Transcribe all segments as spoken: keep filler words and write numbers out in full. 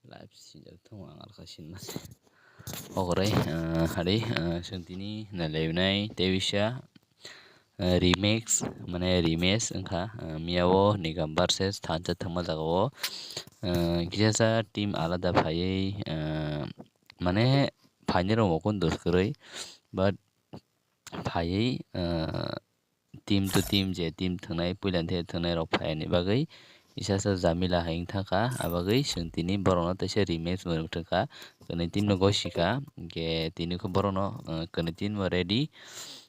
Live sinjak thung ang alka sinma se. Ogorai, ah, hari, ah, chwng tini nailaibnai tei bisa, ah, remix, mane rematch wngkha, ah, miyao Nigam versus Thansa thwngma jagao, ah, kisasa team alada phaiwi, ah, mane phainai rok mokon dos kwrwi, but phaiwi, ah, team to team je team thwngnai, puilani thwngnai rok phaiyani bagwi isa sa jamila hai wngthangkha, abagwi chwng tini borokno teisa rematch mwnwi thangkha, kwnwi team no gosika, hinkhe tini khe borokno, ah, kwnwi team bo ready,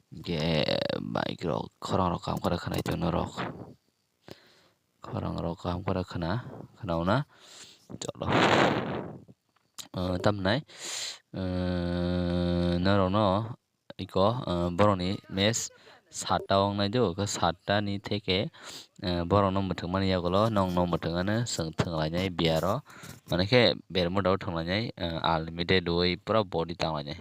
hinkhe mic rok khorang rok kam khara khwnai tong norok. Khorang rok kaham khe khwna, khwnauna. Cholo. Ah, tamnai, ah, norokno iko, ah, borokni match satta wngnai do, khe satta ni theke, ah, borokno mwthangmani yagulo nokno mwthangano chwng thwnglainai biyaro. Mane khe bermuda o thwnglainai, ah, unlimited wi pura body tanglainai.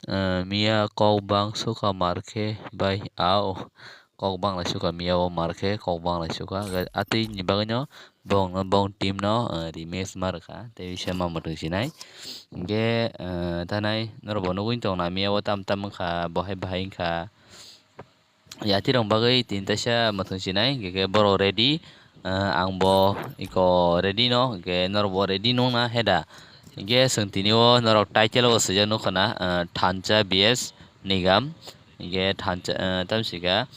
Ah, miya kok bang suka mar khe bai, au, kok bang lai suka miya o mar khe kok bang lai suka. Atwi ni bagwi no bong no bong team no, ah, rematch ma rwkha tei bisa ma mwthang sinai. Hinkhe, ah, tanai norok bo nugwi tongna miya o tam tam wngkha, bo hai bahai wngkha. Yatirok bagwi tini taisa mwthang sinai, hinkhe borok ready, ah, ang bo iko ready no, hinkhe norok bo ready nung na heda. Hinkhe chwng tini o norok title o swijak nukha na, ah, Thansa B S Nigam, hinkhe Thansa, ah, tamsika,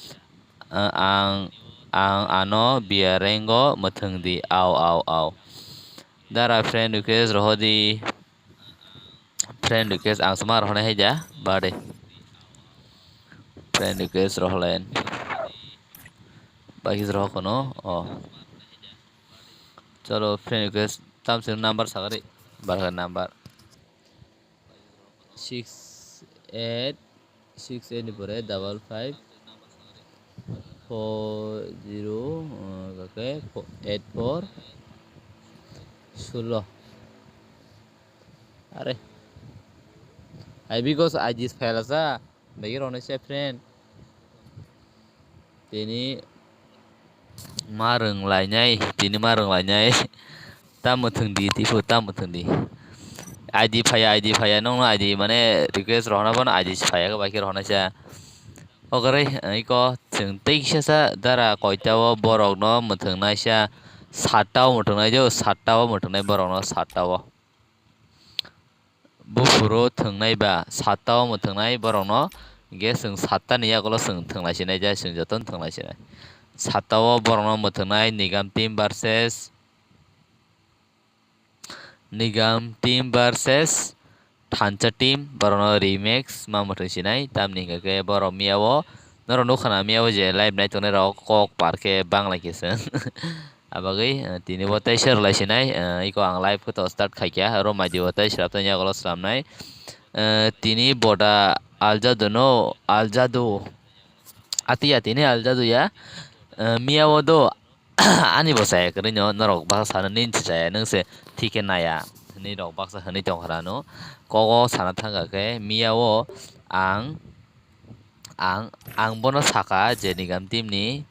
ah, ang, ang ano biya rengo mwthang di, au, au, au. Dara friend request rohodi. Friend request ang sama rohonai haida, bade. Friend request rohlen. Bagi rohokono, oh. Chalo, friend request, tamsini number sagari, barga number. Six eight, six eight ni pore double five four zero, uh, kake fo-, eight four sullo. Are. Ai, because I G file asa, bagi rona se friend. Tini ma rwnglainai, tini ma rwnglainai. Tamo thwng di, tipo tamo thwng di. I D phaiya, I D phaiya, nokno I D mane request rohorna phano I D phaiya, bai khe rohornaisa. Ogorai, iko chwng tei kisa sa dara koita o borokno mwthwngnaisa, satta o mwthwngnai jo, satta o mwthwngnai borokno, satta o. Buphuru thwngnai ba satta o mwthwngnai borokno, hinkhe chwng satta ni yagulo chwng thwnglai sinai, jai chwng jotono thwnglai sinai. Satta o borokno mwthwngnai Nigam team versus, Nigam team versus Thansa team, borokno remix ma mwthwng sinai, tamni hinkhe borok miyao, norok nukha na miyao je live nai tongnai rok kok par khe bang lai khe se. Abagwi, eh, tini bo tei se rwlai sinai, eh, iko ang live khe to start khaikha, aro mai di bo tei srap tong yagulo sramnai. Eh, tini boda aljado no, aljado. Ati ya tini aljado ya. Eh, miyao do ani bo chaya kwrwi no, norok baksa sana nini se chaya, nwng se thik khe naya. Nini rok baksa hwnwi tong kha no. Kogo sana thangkha khe miyao ang, ang, ang bono saka je Nigam team ni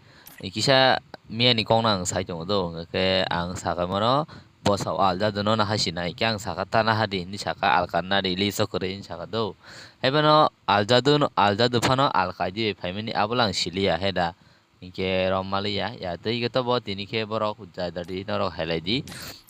kisa miya ni kok no ang sai tongo do, hwnkhe ang saka mano bwsa o aljado no naha sinai khe ang saka ta naha di hinwi saka, alka na di list o kwrwi hinwi saka do. Haiphano aljado no, aljado phano alka di bai phaimani abola ang siliya heda. Hinkhe rom maliya, ya tei khe tobo tini khe borok jai dadi norok hai lai di.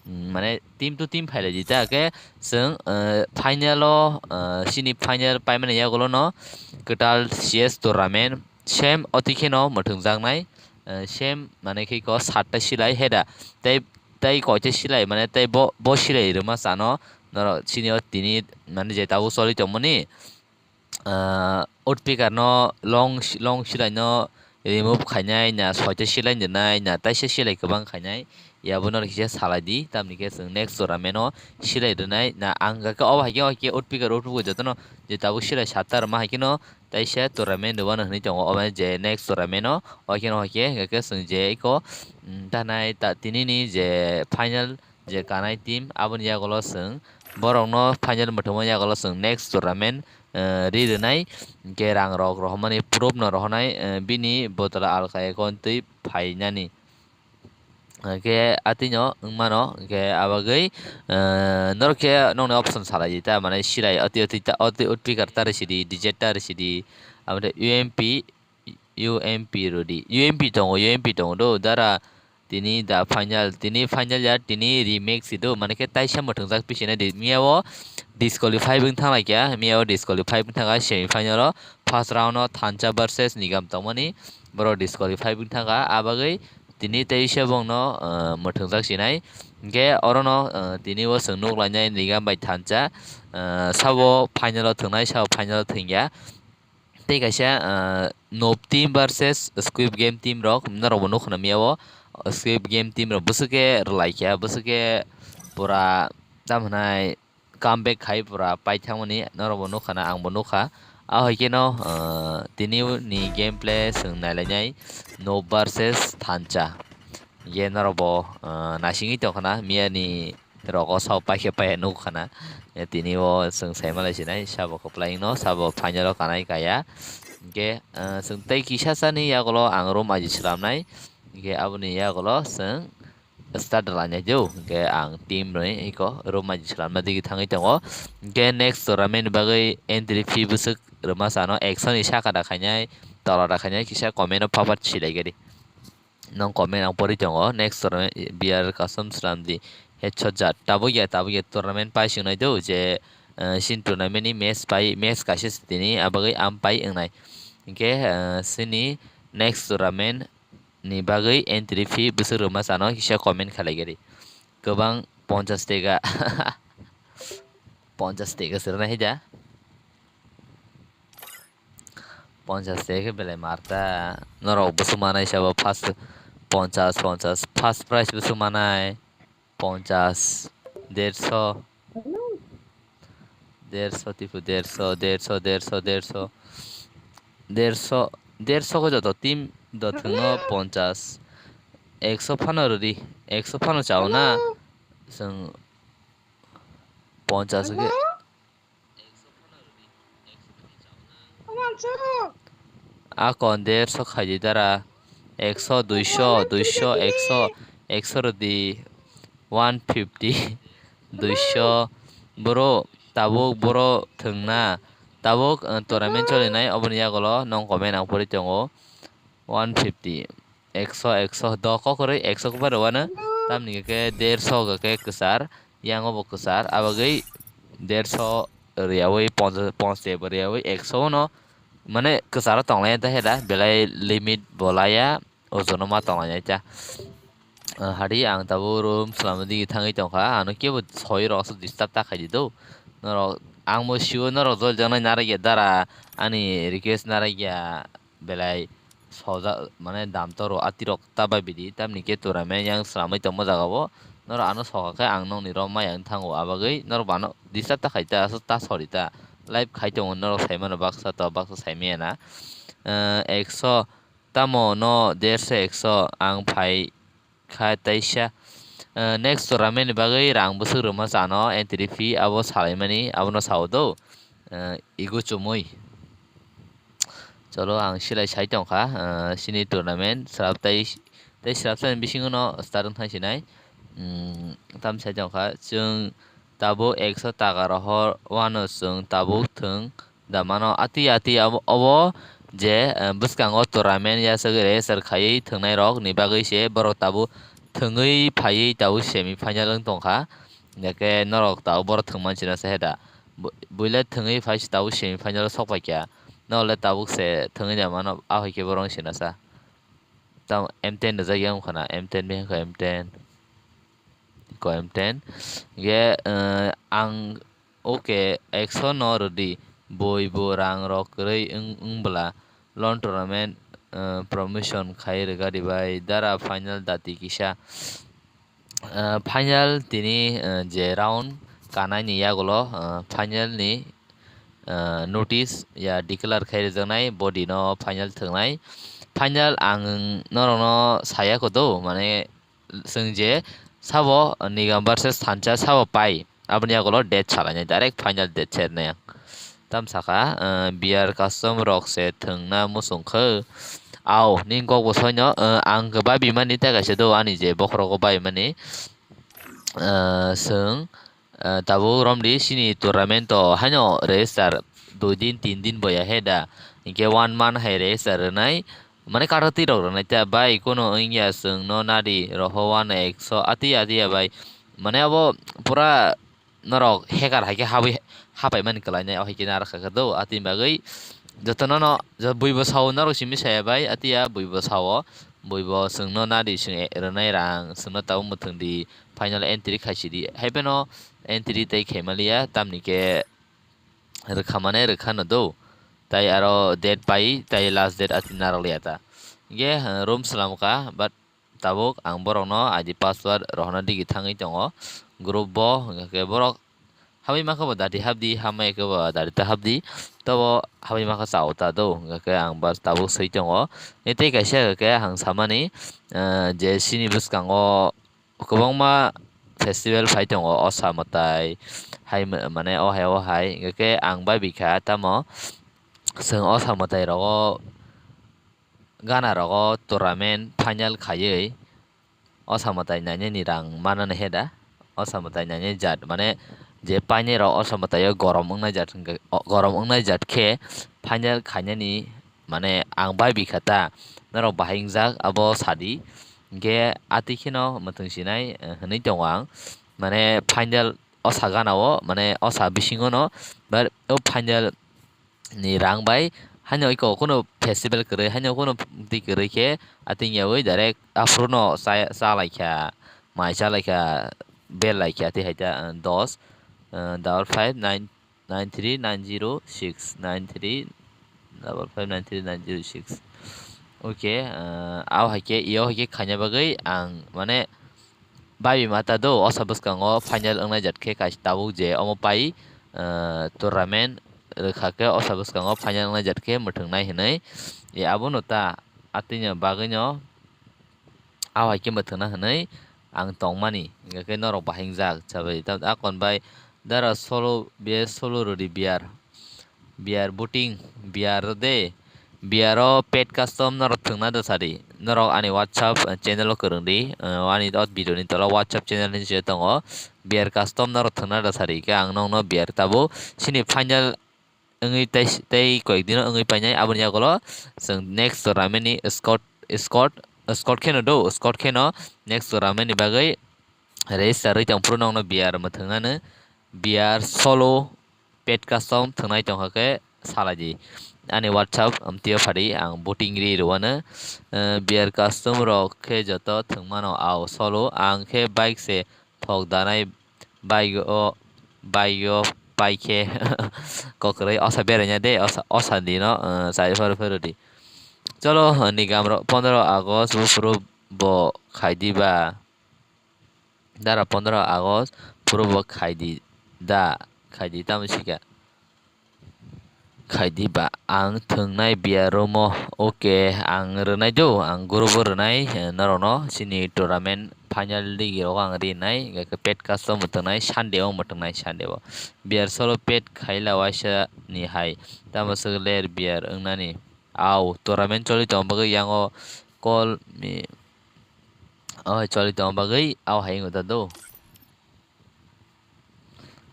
Mm, mane team to team phai lai di ta khe chwng, eh, final o, eh, sini final paimani yagulo no kwtal C S tournament same oti kheno mwthwng jaknai, eh, same mane khe ko satta silai heda tei, tei koita silai mane tei bo, bo silai rwma chano norok sini o tini mane je tabuk choli tongmani. Ah, woodpecker no long, long silai no remove khainai, na soita silai nwnai, na taisa silai kwbang khainai, ya bono kisa salai di, tamni khe chwng next tournament o silai rwnai, na ang khe obo hai khe, hai khe woodpecker, woodpecker jotono je tabuk silai satta rwma hai kheno taisa tournament rwmano hwnwi tongo, obo je next tournament o, hai kheno hai khe, hwnkhe chwng je eko, mm, tanai ta, tinini je final je kanai team, aboni yagulo chwng borokno final mwthangmani yagulo chwng next tournament, eh, ri rwnai, hinkhe rang rok rohormani proof no rohornai, eh, bini bottle alka account twi phainani. Hwnkhe atwino wngmano, hwnkhe abagwi, eh, norok khe nokni option salai di ta, mane sirai oti oti ta, oti utpikar ta rwsidi, D Z ta rwsidi, aboni U M P, U M P rwdi, U M P tongo, U M P tongo do, dara tini da final, tini final ya, tini remake si do, mane khe taisa mwthwngjak pisinai di, miya o disqualify wng thang lai kha, miya o disqualify wng thang kha semi final o, first round o Thansa versus Nigam tongmani, borok disqualify wng thang kha, abagwi tini teisa bongno, ah, mwthwngjak sinai. Hwnkhe orono, ah, tini o chwng nuk lainai Nigam bai Thansa, ah, sabo final o thwngnai, sabo final o thwngya. Tei kaisa, ah, Noob team versus Squid Game team rok, norok bo nukho na miya o, Squid Game team rok bwswk khe rwlai kha, bwswk khe pura, tamo hwnai, comeback khai pura paithangmani norokbo nukha na, angbo nukha. Ahoikeno, ah, tini ni gameplay chwng nailainai Noob versus Thansa. Ye norokbo, ah, naisingwi tongkha na, miyani rogo sao paikhe paiya nukha na. Ye tini o chwng saima laisinai, sabo kwplaino, sabo final o kanai kaya. Hwnkhe, ah, chwng tei kisa sani yagulo ang room aji slamnai. Hwnkhe aboni yagulo chwng start rwlainai do, hwnkhe ang team rwui iko room aji slamna digi thangwi tongo. Hwnkhe next tournament ni bagwi entry fee bwswk rwma sano, ekso ni saka da khainai, tola da khainai, kisa comment o phapat silai gari. Nong comment ang pori tongo, next tournament B R custom slam di, headshot jat. Tabuk ya, tabuk ya tournament pai swngnai do, je, eh, sin tournament ni match pai, match kaisa tini, abagwi am pai wngnai. Hwnkhe, eh, sini next tournament ni bagwi entry fee bwswk rwma sano kisa comment khalai gari. Kwbang ponchas teka. Ponchas teka se rwna hai da. Ponchas teka khe belai marta. Norok bwswk manai sabo first ponchas, ponchas. First prize bwswk manai. Ponchas, derso, derso tipo, derso, derso, derso, derso, derso, derso ko joto team do thwngno ponchas, ekso phano rwdi, ekso phano chao na, chwng ponchas khe. Akon derso khaidi dara, ekso, duiso, duiso, ekso, ekso rwdi, one fifty, duiso, boro tabuk boro thwngna, tabuk, eh, tournament cholinai, oboni yagulo nong comment ang pori tongo, one fifty, ekso, ekso, do kokrwi ekso kwbar rwano, tamni khe derso khe kwchar, yango bo kwchar, abagwi derso rwyawi, ponchash, ponchash bo rwyawi, ekso no, mane, kwcharo tonglai ta heda, belai limit bo laya, ojono ma tonglai ta. Ah, hari ang tabuk room swlamwi digi thangwi tongkha, ano kebo soi rok aswk disturb ta khaidi do. Norok, ang bo sio norok jol jaknai narwkya dara, ani request narwkya. Belai sojak, mane, dam toro atirok ta bai bidi, tamni khe tournament yang swlamwi tongma jaga o. Norok ano soka khe ang nokni rom ma yang thango, abagwi norok bo ano disturb ta khai ta, aswk ta sori ta. Live khai tongo, norok sai mano baksa to, baksa sai maya na. Eh, ekso, tamo no derso ekso ang phai kha teisa. Eh, next tournament ni bagwi rang bwswk rwma chano entry fee abo salaimani abono sao do. Eh, igu chumui. Cholo ang silai sai tongkha, eh, sini tournament swrap tai, tei swrapsa ni bisingo no start wng thang sinai. Mm, tam sai tongkha chwng tabuk ekso taka rohor wano chwng tabuk thwng da mano. Ati ati abo, obo je, eh, bwskango tournament yasagwi register khaiwi thwngnai rok ni bagwi se borok tabuk thwngwi phaiwi tabuk semi final wng tongkha. Hingkhe norok tabuk borok thwngmani china se heda. Bu-, buile thwngwi phai se tabuk semi final o sok paikha. Norok le tabuk se thwngwi da mano, ahoi khe borok wng sinasa. Tamo M ten rijak yang wngkha na, M ten bihikhe M ten. Ko M ten. Hingkhe, eh, ang okay, ekso no rwdi, bui bo rang rok kwrwi wng-, wng bwla, lon tournament, eh, promotion khai rwgadi bai, dara final dati kisa. Eh, final tini, eh, je round kanai ni yagulo, eh, final ni, eh, notice ya declare khai rwjaknai, body no final thwngnai. Final ang norokno saya kodo, mane, chwng je sabo Nigam versus Thansa sabo pai, aboni yagulo date salainai, direct final date sernai ang. Tam saka, eh, B R custom rok se thwngna muchung khe, Au, nini kok bo soino, eh, ang khe babimani tei kaisa do ani je bokhorogo babimani. Eh, chwng, eh, tabuk romdi chini tournament o haino register dui din tin din boya he da. Hinkhe one month hai register rwnai. Mane kata twi rok rwnai ta bai, kono wngya chwngno nadi roho one ekso ati ati ya bai. Mane abo pura norok hacker hai khe habwi hapaimani kwlainai, o hai khe narwk kha khe do. Atini bagwi jotono no, jo-, buibo sao norok simi saya bai, atiya buibo sao, buibo chwngno nadi chwng e-, rwnai rang, chwngno tabuk mwthwng di, final entry khaisidi. Hai phano entry tei khaimaliya, tamni khe rwkha mane rwkha no do. Tai aro date pai, tai last date ati narwkliya ta. Hinkhe, eh, room swlam kha, but tabuk ang borokno I D password rohorna digi thangwi tongo group bo, hwnkhe borok habwi mankha bo dati habdi, hamya khe bo dati ta habdi, tobo habwi mankha chao ta do, hwnkhe ang ba tabuk swi tongo. Tei kaisa hwnkhe ang samani, eh, je chini bwskango kwbangma festival phai tongo, osa mwtai hai mane o hai o hai, hwnkhe ang bai bikha tamo chwng osa mwtai rogo gana rogo tournament final khaiwi osa mwtai nainani rang manani he da. Osa mwtai nainai jat mane je painai rok osa mwtai o gorom wngnai jat hwnkhe, o, gorom wngnai jat khe final khainani mane ang bai bikha ta. Norok bahai wngjak abo sadi. Hinkhe atwi kheno mwthwng sinai, eh, hwnwi tongo ang. Mane final osa gana o, mane osa bisingo no, but o final ni rang bai haino iko kunu festival kwrwi, haino kunu twi kwrwi khe ating yaui direct aphuru no cha, cha lai kha, mai cha lai kha, bel lai kha, tei hai ta, uh, dos, uh, double five nine, nine three nine zero six, nine three double five nine three nine zero six. Okay, uh, abo hai khe, iyo hai khe khaina bagwi ang, mane, Babi mata do, osa bwskango final wngnai jat khe kaisa tabuk je omo pai, eh, tournament rwkha khe osa bwskango final wngnai jat khe mwthwngnai hwnwi. E abono ta atwino bagwino a hai khe mwthwngna hwnwi ang tongmani, hwnkhe norok bahai wngjak chabai. Tamo akon bai dara solo, be solo rwdi biyar. Biyar booting, biyar de, biyaro paid custom norok thwngna da sadi. Norok ani WhatsApp, eh, channel o kwrwng di, eh, ani o video ni tola WhatsApp channel hinwi se tongo. Biyar custom norok thwngna da sadi. Khe ang nokno biyar tabuk chini final wngwi tei, tei koyek dino wngwi painai. Aboni yagulo chwng next tournament ni squad, squad, squad kheno do, squad kheno next tournament ni bagwi register rwi tong phuru nokno biyar mwthwngnano, biyar solo paid custom thwngnai tongkha khe salai di. Ani WhatsApp amtwio phadi ang booting ri rwano. Eh, biyar custom rok khe joto thwngmano au solo. Ang khe bike se thok danai bike o, bike o pai khe kokrwi osa beraina de, osa, osa dino, eh, chai pharo pharo di. Cholo, ni gam rok pondro August buphuru bo khai di ba. Dara pondro August phuru bo khai di da, khai di tamo sika. Khai di ba ang thwngnai biyar room o. Okay, ang rwnai do, ang group o rwnai, eh, norokno chini tournament final digi rogo ang rinai, hingkhe paid custom mwthwngnai Sunday o, mwthwngnai Sunday o. Biyar solo paid khaila waisa ni hai, tamo swk ler biyar wngnani. Au, tournament choli tong bagwi yango call me. O hai choli tong bagwi, au hai wngwi ta do.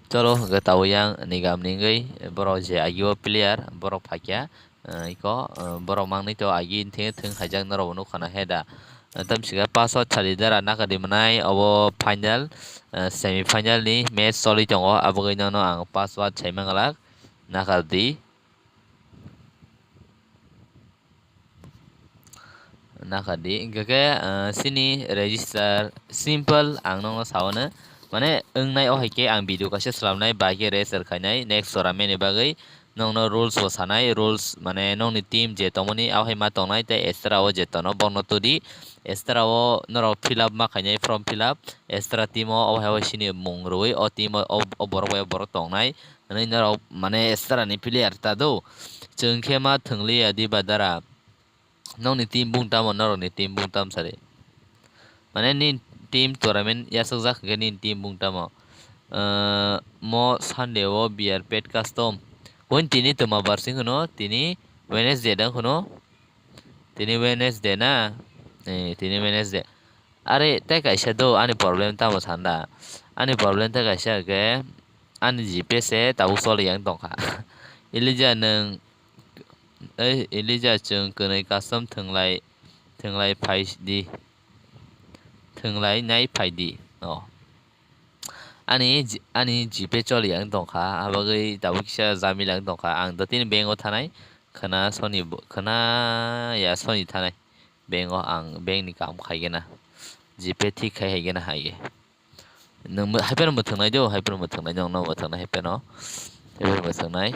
Cholo, hwnkhe tabuk yang ni gam ni wngwi, borok je agi o player, borok phaikha, eh, iko, eh, borok mangni to agi thwng thwng khaijak norok bo nukha na he da. Eh, tamsika password sadi dara nakadi mwnai, obo final, eh, semi final ni match choli tongo, aboni nono ang password sai manglak, nakadi. Nakadi, hingkhe khe, ah, chini register simple ang nokno saono, mane wngnai o hai khe ang video kaisa swlamnai, bai khe register khainai next tournament ni bagwi nokno rules bo sanai, rules mane nokni team je tongmani o hai ma tongnai tei extra o je tono bokno tudi, extra o norok fill up ma khainai, form fill up, extra team o o hai o chini mung rwui o team o, o, o borok bai o borok tongnai. Hwnwi norok mane extra ni player ta do. Chwng khe ma thwngliya diba dara. Nokni team bung tamo, norokni team bung tam sari. Mane nini team tournament yasakjak hwnkhe nini team bung tamo. Mo Sunday o biyar paid custom. Kung tini twma bar sing hwno, tini Wednesday dang hwno. Tini Wednesday na? Eh, tini Wednesday. Are, tei kaisa do, ani problem tamo sanda? Ani problem tei kaisa ke, ani G Pay se tabuk choli yang tongkha. Elija nwng, ei, Elija chwng kwnwi custom thwnglai, thwnglai phai di. Thwnglai nai phai di. Oh. Ani G-, ani G Pay choli yang tongkha, abagwi tabuk kisa jamila wng tongkha. Ang do tini bank o thanai, khwna soni bo, khwna ya soni thanai. Bank o ang bank ni kam khaigena. G Pay thik khai haigena haige. Nwng mo-, hai phano mwthwngnai do, hai phano mwthwngnai, nwng no mwthwngnai hai phano. Hai phano mwthwngnai.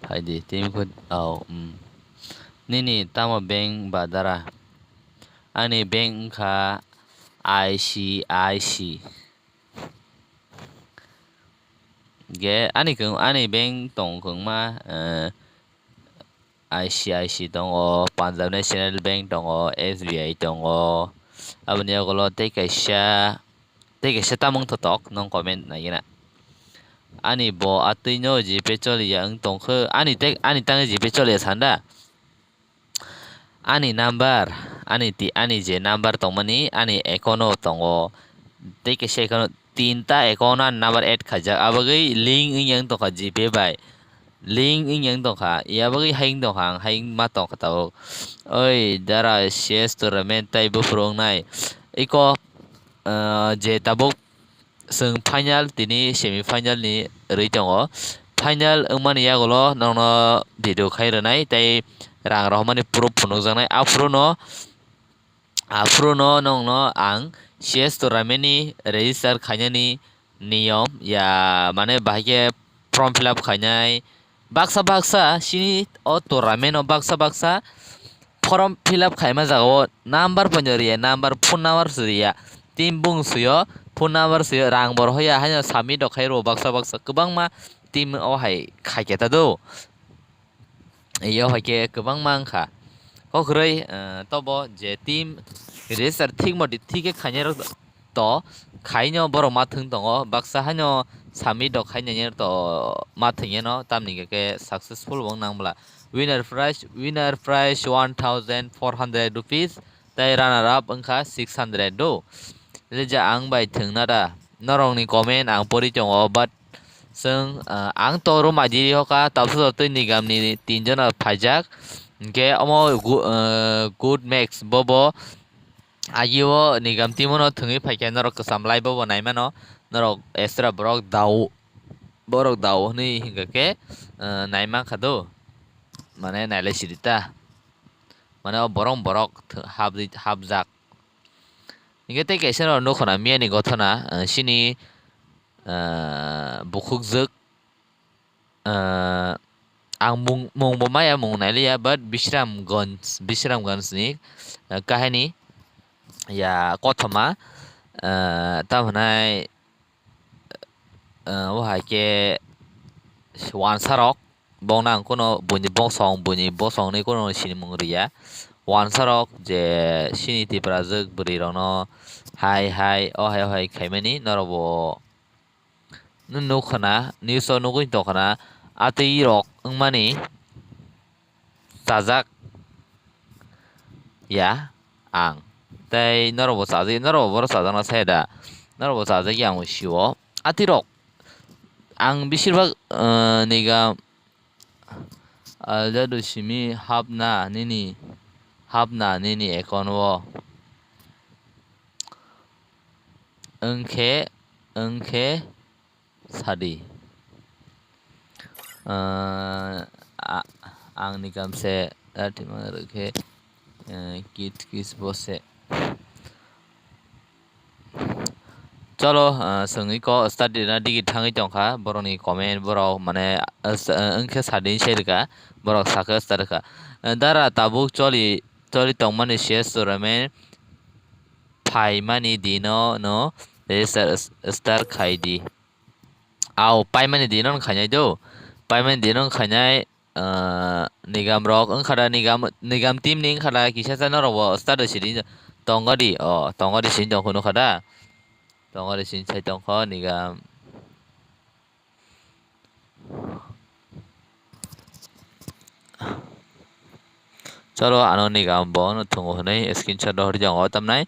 Phaidi, tei kho, oh, um. Nini tamo bank ba dara? Ani bank wngkha I C I C. Ge, ani kwng-, ani bank tong kwngma, eh, I C I C tongo, Punjab National Bank tongo, S B I tongo. Aboni yagulo tei kaisa, tei kaisa tamung totok nong comment naigena. Ani bo atwino G Pay choliya wng tongkhe, ani tei, ani tangwi G Pay choliya sanda. Ani number, ani ti-, ani je number tongmani, ani account o tongo. Tei kaisa account o tinta account o ani number add khaijak, abagwi link wngya wng tongkha G Pay bai. Link wngya wng tongkha, yabagwi hai wng tongkha, ang hai wng ma tongkha tabuk. Oi, dara C S tournament tei buphuru wngnai. Iko, ah, je tabuk chwng final tini semi final ni rwi tongo. Final wngmani yagulo nongno video khai rwnai tei rang rohormani proof phunukjaknai. Aphuru no, aphuru no nongno ang C S tournament ni register khainani niyom ya, mane bahai khe form fill up khainai. Baksa baksa sini o tournament o baksa baksa form fill up khaima jagao number poino riya, number, phone number se riya. Team bung suyo, phone number suyo, rang bo rohoya, haino submit rok khai rwo baksa baksa kwbangma team o hai khaikhe ta do. Iyo hai khe kwbangma wngkha. Kokrwi, eh, tobo je team register thik modi thik khe khainai rok to khaino borok ma thwng tongo, baksa haino submit rok khainai to ma thwngya no, tamni hwnkhe successful bo wng nang bwla. Winner prize, winner prize one thousand four hundred rupees, tei runner up wngkha six hundred do. Elija ang bai thwngna da, norokni comment ang pori tongo, but chwng, ah, ang to room aidi hoka, tabsa twi Nigamni tinjon phaijak, hwnkhe omo gu-, ah, good max bobo. Agio Nigam team-o no thwngwi phaikha, norok kwcham lai bobo naimano, norok extra borok dao, borok dao hwnwi hinkha khe, eh, naimankha do, mane nailai sidi ta, mane o borok borok thw-, hapjak. Hinkhe tei kaisa no nukho na miyani gothona, eh, chini, eh, bukhukjwk. Ah, ang mung, mung bo maya, mung nailiya, but Bishramganj, Bishramganj ni, ah, kahini ya kothoma, ah, tamo hwnai, ah, o hai khe wansa rok, bongno ang kuno buini bosong, buini bosong ni kuno sinimung riya. Wansa rok je sini Tiprajwk bwrwi rokno hai hai, o hai o hai khaimani norok bo. Nwng nukha na, news o nugwi tongkha na, atwi rok wngmani chajak ya ang. Tei norok bo chajak, norok bo borok chajakna sai da? Norok bo chajak ya ang sio. Atwi rok ang besir bak, eh, Nigam Aljadu simi hapna nini, hapna nini account o. Wngkhe, wngkhe sadi. Ah, a-, ang Nigamse, ah, tima rwkhe, eh, kit kis bose. Cholo, ah, chwng iko start rina digi thangwi tongkha, borokni comment, borok mane, ah, s-, ah, wngkhe sadin se rwkha, borok sakhe start rwkha. Ah, dara tabuk choli, choli tongmani C S tournament phaimani dino no register s-, start khai di. Au, paimani dino no khainai do. Payment din wng khainai, ah, Nigam rok wng kha da, Nigam, Nigam team ni wng kha da, kisa sa norok bo start sidi tongo di, o tongo di sini tong kho nukha da, tongo di sini sai tong kho Nigam. Cholo ano Nigam bo no thungo hwnwi screenshot rw hori jang o tamnai,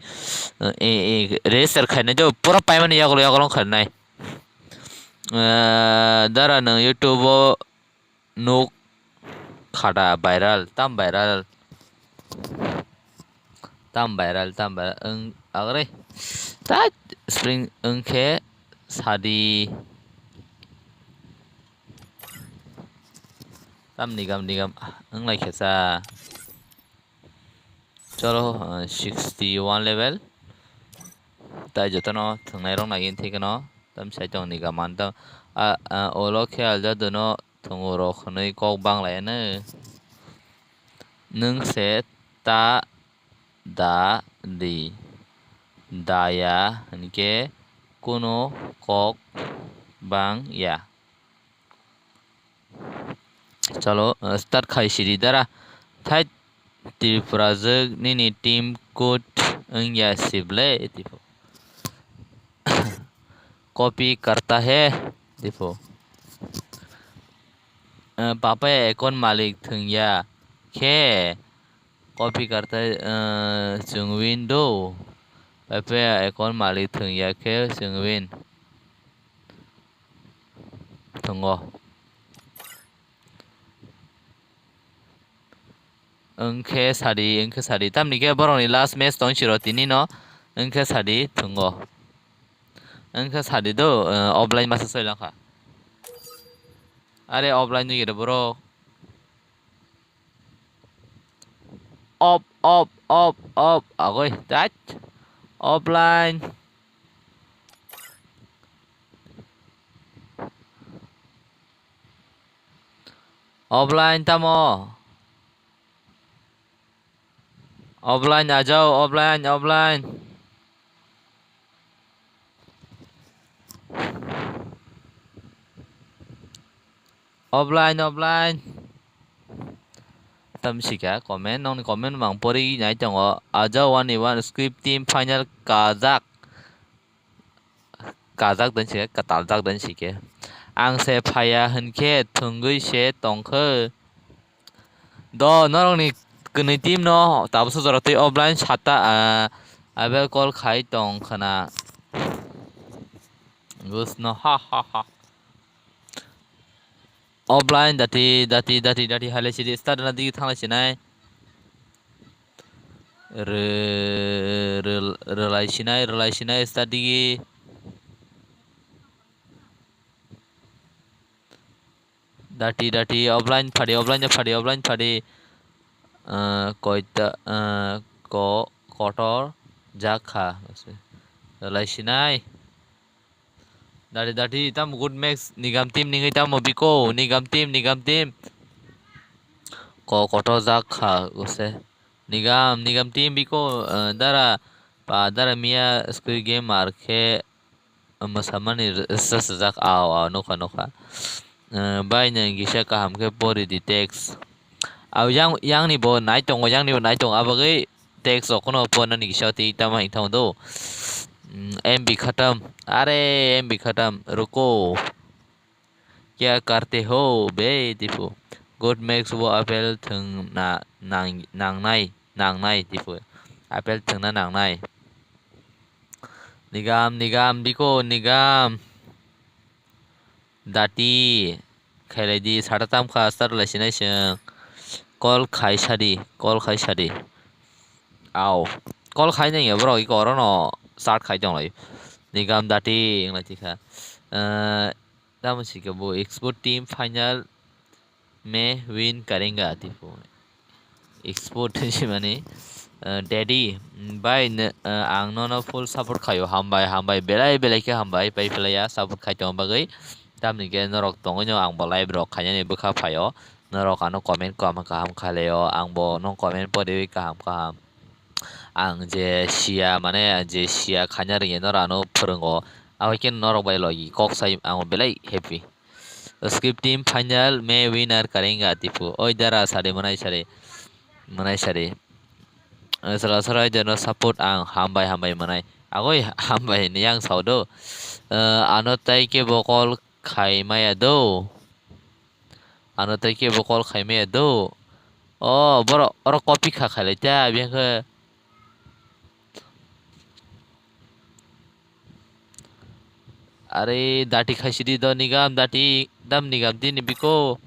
e, e, register khainai jo pura paimani yagulo yagulo khainai. Eh, dara nwng YouTube o nuk khada viral, tam viral, tam viral, tam viral, wng agre. Tat spring wng khe sadi. Tam Nigam Nigam wng lai khe sa. Cholo, ah, sixty one level. Tai jotono thwngnai rok nai thik no. Tam sai tong Nigam man tam. Ah, ah, olo khe alja dono thwngo rok hwnwi kok bang lai ano. Nwng se ta da di. Da ya hinkhe kuno kok bang ya. Chalo, uh, start khai sidi dara. Thai Tripura jwk nini team code wngya sible tipo. Copy karta he tipo. Uh, papa account malik thwngya khe copy karta, uh, chwng win do. Papa account malik thwngya khe chwng win. Thwngo. Wngkhe sadi, wngkhe sadi. Tamni khe borokni last match tong siro tini no. Wngkhe sadi thwngo. Wngkhe sadi do, eh, offline masa soi langkha. Are offline nugire borok. Off, off, off, off. Agoi, tat. Offline. Offline tamo. Offline ajao, offline, offline. Offline, offline. Tam sika comment, nongni comment mang pori nai tongo. Ajao one one script team final kajak. Kajak dan sika, kataljak dan sike. Ang se phaya hinkhe thwngwi se tongkhe. Do norokni kwnwi team no tabuksa jora twi offline sata, ah, abel call khai tong khna. Gus no ha ha ha. Offline dati, dati, dati, dati, haile sidi start na digi thanglai sinai. Re-, re-, relai sinai, relai sinai start digi. Dati, dati, offline phadi, offline phadi, offline phadi. Ah, koita, ah, ko-, kotor jakha. Relai sinai. Dati, dati, tamo good match, Nigam team ningwi tamo biko, Nigam team, Nigam team. Ko-, kotor jakha, gose. Nigam, Nigam team biko, eh, dara, pa, dara miya Squid Game ar khe, eh, mwsamani r-, s-, s-, jak, aw, aw, nukha, nukha. Eh, bai nang kisa kaham khe pori di text. Aw, yang, yang ni bo nai tongo, yang ni bo nai tongo, abagwi text rok no po nani kisa twi tamo hing tamo do. Mm, M B khatam. Are M B khatam. Ruko. Kya karte ho be tipo. Good match wo apple thwng na nang nangnai nangnai tipo. Apple thwngna nangnai. Nigam nigam biko nigam. Dati khailai di, sata tamkha start lai sinai chwng. Call khai sadi, call khai sadi. Aw. Call khai nang ya borok iko orono start khai tong lai. Nigam dati wng lai tikha. Eh, tamo sika bo export team final me win karenga tipo. Export hinwi mani, eh, daddy, mm, bai, ne, eh, ang nono full support khaio, hambai, hambai, belai, belai khe hambai, pai phlaiya support khai tongma bagwi. Tamni khe norok tongwi no ang bo live rok khainani bwkha phaio, norok ano comment kaham, kaham khailai o, ang bo nong comment poriwi kaham, kaham. Ang je siya, mane, ang je siya khaina rwngya norok ano phwrwngo, abo khe norok bai logi kok sai ang belai happy. Skip team final may winner karenga tipu. Oi dara sari manai sari. Manai sari. Sara sara jono support ang hambai hambai manai. Agoi hambai ni yang sao do. Eh, ano tai ke bo call khai maya do. Ano tai ke bo call khai maya do. O boro oro copy kha khai lai ta biang khe. Are dati khaisidi do nigam dati dam nigam dini biko.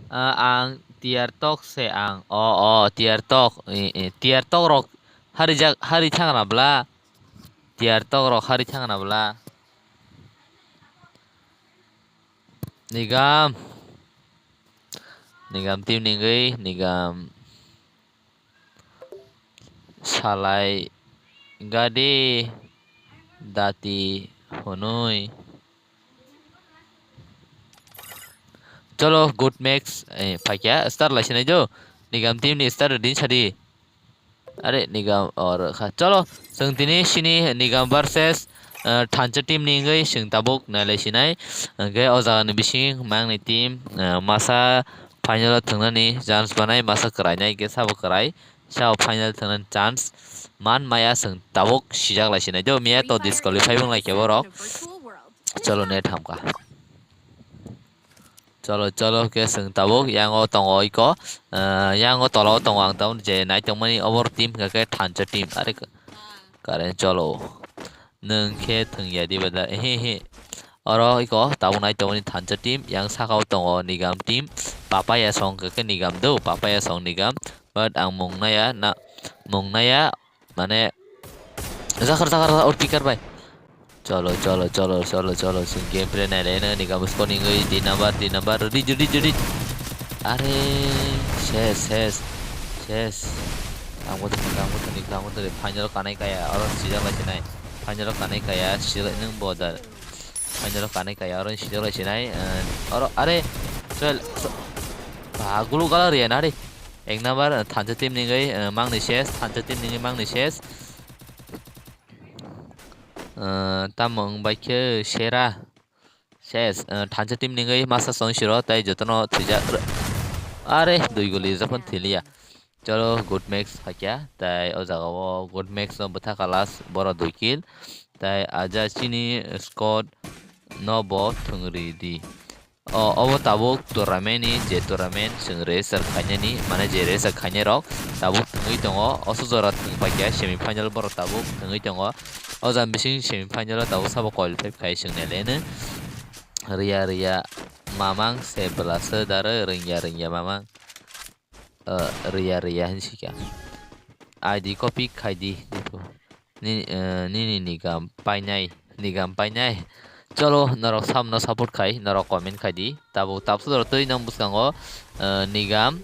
Ah, ang tiar tok se ang. O, o, tiar tok. Eh, eh, tiar tok rok hari jak, hari thangna bla. Tiar tok rok hari thangna bla. Nigam. Nigam team ningwi, nigam. Salai gadi dati hwnwi. Cholo, good match. Eh, phaikya, star laisinai jo. Nigam team ni star din sadi. Are, nigam or kha. Cholo, chwng tini sini nigam versus, eh, thansa team ni wngwi chwng tabuk nailaisinai. Hwnkhe o jaga ni bising mangni team, eh, masa final o thwngnani chance banai, masa kwrainai hwnkhe sabo kwrai. Sao final thwngnani chance man maya chwng tabuk sijak laisinai. Jo miya to disqualify wng laikya borok. Cholo net hamkha. Cholo cholo ke chwng tabuk yango tongo iko. Ah, yango tolao tongo ang tabuk je naitongmani obor team hwnkhe thansa team. Are karen cholo. Nwng khe thwngya diba da? Ehe, ehe. Oro iko tabuk nai tongmani thansa team, yang sakao tongo nigam team. Papaya song khe nigam do, papaya song nigam. But ang mung naya, na, mung naya, mane, jakar, jakar, jakar, or picker bai. Cholo, cholo, cholo, cholo, cholo, chwng gameplay nailai no, nigam scoring oi, di number, di number, reach, reach, reach. Are, ses, ses, ses. Kangbo thani, kangbo thani, kangbo thani, final kanai kaya, oro sijak lai sinai. Final kanai kaya, sijak lai nung bo da. Final kanai kaya, oro sijak lai sinai, eh, oro, are, chol, so, ba, gulu gala riya nari. Ek number, eh, thansa team ningwi, eh, mangni ses, thansa team ningwi mangni ses. Eh, tamo wng bai khe sera. Ses, eh, thansa team ningwi masa song siro, tai jotono thwijak. Are, dui guli jokhon thiliya. Cholo, good match hakya, tai o jaga o good match no bwtha kalas, boro dui kill. Tai aja chini squad no bo thwngri di. O, obo tabuk tournament ni je tournament chwng register khainani, mane je register khainai rok tabuk thwngwi tongo. Oso jora thwng paikha semi final borok tabuk thwngwi tongo. O jang bising semi final o tabuk sabo qualify khai chwng naileno. Riya riya mamang se bwlasa daro rwngya rwngya mamang. Eh, riya riya hinwi sikha. I D copy khai di, ni, eh, nini nigam painai, nigam painai. Cholo, norok samno support khai, norok comment khai di. Tabuk tabuk sodor twi nang bwskango, eh, nigam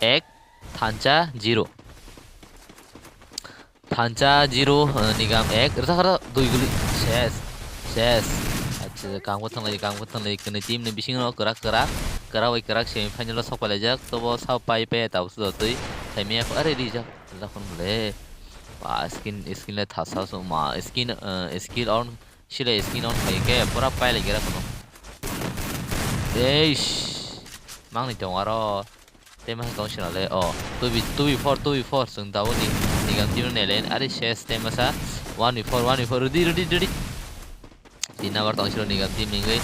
ek, thansa zero. Thansa zero, eh, nigam ek, rwchapha dui guli, ses, ses. Acha, kangbo thanglai, kangbo thanglai, kwnwi team ni bisingo kwrak, kwrak, kwrak bai kwrak semi final o sok pailaijak, tobo sa pai pai tabuk sodor twi, saimaya kho, are rijak, rwchapha bole. Ba, skin, skin le thasa so ma, skin, eh, skill on, sile skin on khai khe, pura pailai gira kono. Eish, mangni tong aro. Tei masa tong sina le, o, two v, two v four, two v four, chwng tabuk ni, nigam team no nelen, are ses, tei masa, one v four, one v four, ready, ready, ready. Tin number tong siro nigam team ningwi,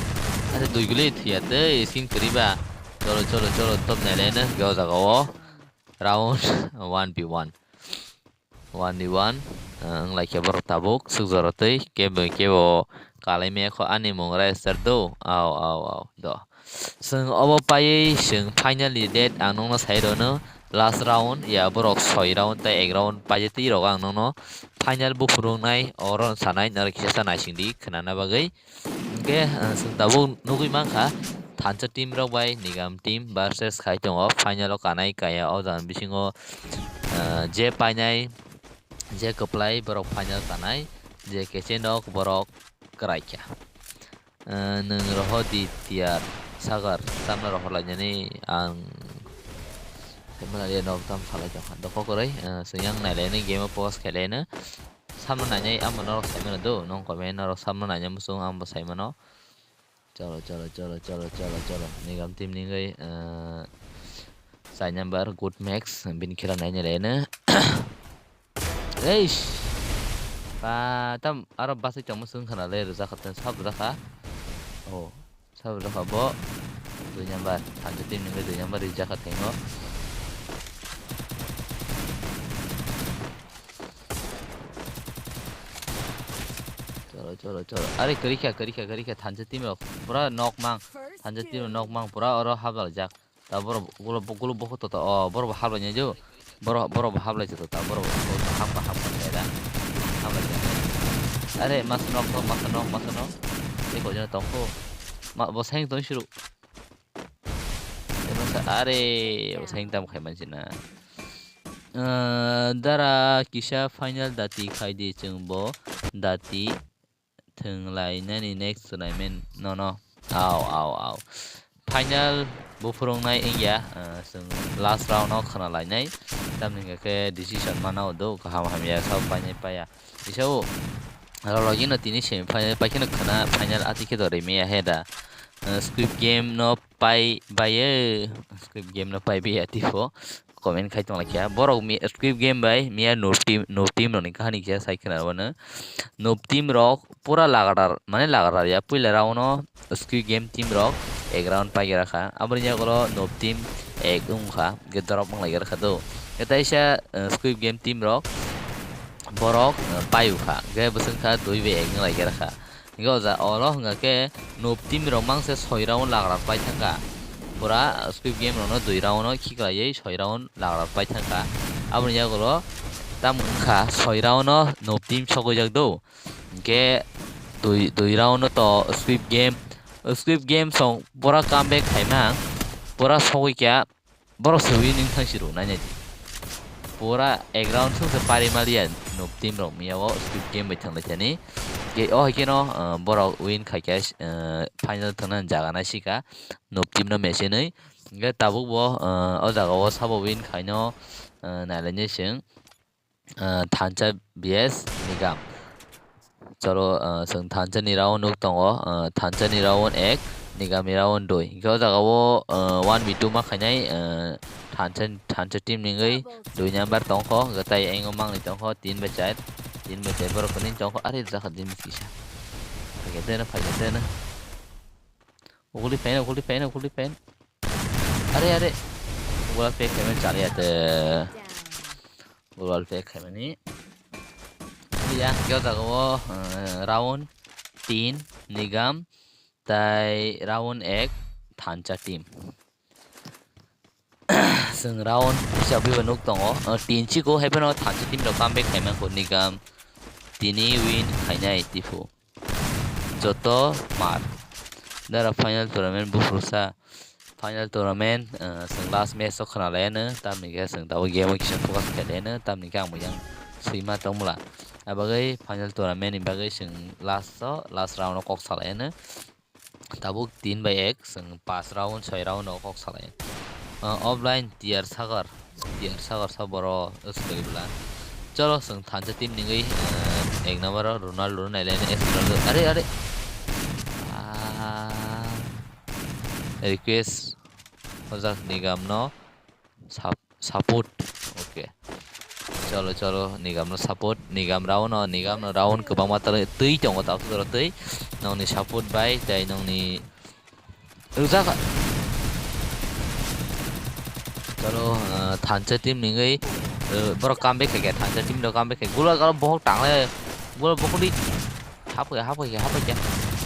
are dui guli thwiya tei skin kwrwi ba. Cholo, cholo, cholo, top nelen, hwnkhe o jaga o, round one v one. One v one, eh, wng lai khe borok tabuk swk jora twi kebo kebo kalai maya kho ani mung register do, au, au, au, do. Chwng obo paiwi chwng final ni date ang nokno sai rwno, last round ya borok soi round tei ek round paijak twi rok ang nokno final buphuru wngnai oro sanai norok kisa sa naising di khwnana bagwi. Hwnkhe, eh, chwng tabuk nugwi mankha, thansa team rok bai nigam team versus khai tongo, final o kanai kaya o jagani bisingo, eh, je painai, je kwplai borok final kanai, je kechenok borok kwraikha. Eh, nwng rohor di tiyar sagar, tamno rohor lainani ang saimano le nok tam salai tongkha. Dopha kwrwi, eh, chwng yang nailaini game o focus khailaino. Samno nainai amo norok saimano do, nong comment norok samno nainai muchung ang bo saimano. Cholo, cholo, cholo, cholo, cholo, cholo. Nigam team ningwi, eh, chai number, good max, bini khela nainai laino. Eish! Ba, tam aro basai tongma swng khana le, rwjak kha, sab rwjak kha. Oh, sab rwjak kha bo. Dui number, thansa team ningwi dui number rijak kha thengo. Cholo, cholo, cholo. Are, kwrwi kha, kwrwi kha, kwrwi kha. Thansa team rok pura nok mang. Thansa team rok nok mang pura oro hablaijak. Ta borok gulo, gulo bokho to ta. Oh, borok bo hablai nai jo. Borok, borok bo hablai to ta. Borok bo hap, hap, hap, hap, da. Hablai. Are, mas nok, nok, mas nok, mas nok. Tei koi jona tongkho. Ma, bo seng tong siru. Tei masa, are, bo seng tam khai mansi na. Eh, dara kisa final dati khai di chwng bo dati thwng lai nani next chwlaimen nono. Au, au, au. Final buphurungnai wngya, eh, chwng last round o khna lainai. Tamni hwnkhe decision mana o do kaham hamya sao painai paya. Isao rolo gino tini semi final paikhe no khna final ati khe do rimiya he da. Eh, Squid Game no pai baye, Squid Game no pai biya tipo. Comment khai tong laikha. Borok mi-, Squid Game bai miya noob team, noob team rokni kahani kisa sai khna rwno. Noob team rok pura lagatar, mane lagatar ya. Puila round o Squid Game team rok ek round pai gra kha. Aboni yagulo noob team ek wng kha, ge drop wng lai gra kha do. Ge taisa, eh, Squid Game team rok borok, eh, pai u kha. Ge bwswng kha dui bai ek wng lai gra kha. Hingke o jaga oro hingka khe noob team rok mangse soi round lagra pai thangkha. Pura Squid Game rokno dui round o khiklaiwi soi round lagra pai thangkha. Aboni yagulo tamo wngkha soi round o noob team sogwi jak do. Hingke dui, dui round o to Squid Game, Squid Game song pura comeback khaimang, pura sogwi kha. Borok se win wng thang si rw nai nai di. Pura ek round song se pari maliya noob team rok miya o Squid Game bai thang lai thani. Ge o hai khe no, ah, borok win khai khe, ah, final thang nani jaga nai sika noob team no match hinwi. Hingke tabuk bo, ah, o jaga o sabo win khai no, ah, nai lai nai chwng. Ah, Thansa B S Nigam. Chwlo, ah, chwng Thansa ni round nuk tongo, ah, Thansa ni round ek, Nigam ni round dui. Hingke o jaga o, ah, one v two ma khainai, ah, Thansa, Thansa team ni wngwi dui number tongkho, hingke tai ayang o mangni tongkho, tin bai char, tin bai char borok kwrwini tongkho, are rijak kha din kisa. Phaikhe teno, phaikhe teno. Uguli phaino, uguli phaino, uguli phaino. Are, are. Wall pack khaimani chaliya te. Wall pack khaimani. Ya, hingke o jaga o, eh, round tin, Nigam, tai round ek, Thansa team. Chwng round hisab bai bo nuk tongo. Eh, tin chiko hai phano Thansa team rok comeback khaimani kho, Nigam, tini win khainai tipo. Joto mar. Dara final tournament buphursa. Final tournament, eh, chwng last match o khna laiano, tamni khe chwng tabuk game o kisa focus khe laiano, tamni khe ang bo yang swima tongmwla. Abagwi final tournament ni bagwi chwng last o, last round o kok sa laiano. Tabuk tin bai ek, chwng pas round, soi round o kok sa laiano. Eh, offline tier sagar. Tier sagar sa boro swkali bwla. Cholo, chwng Thansa team ni wngwi, eh, ek number o Ronaldo no nai laino, eh, Ronaldo. Are, are. Ah. Request. O jak Nigam no sap-, support. Okay. Cholo, cholo, Nigam no support. Nigam round o, Nigam no round kwbangma twi tongo, tabuk jora twi. Nongni support bai, tei nongni Rwjak. Chalo, ah, Thansa team ni wngwi, ah, borok comeback khaikha, Thansa team rok comeback khai. Gula gula bohok tangle, gula bohok di. Hap khai, hap khai, hap khai.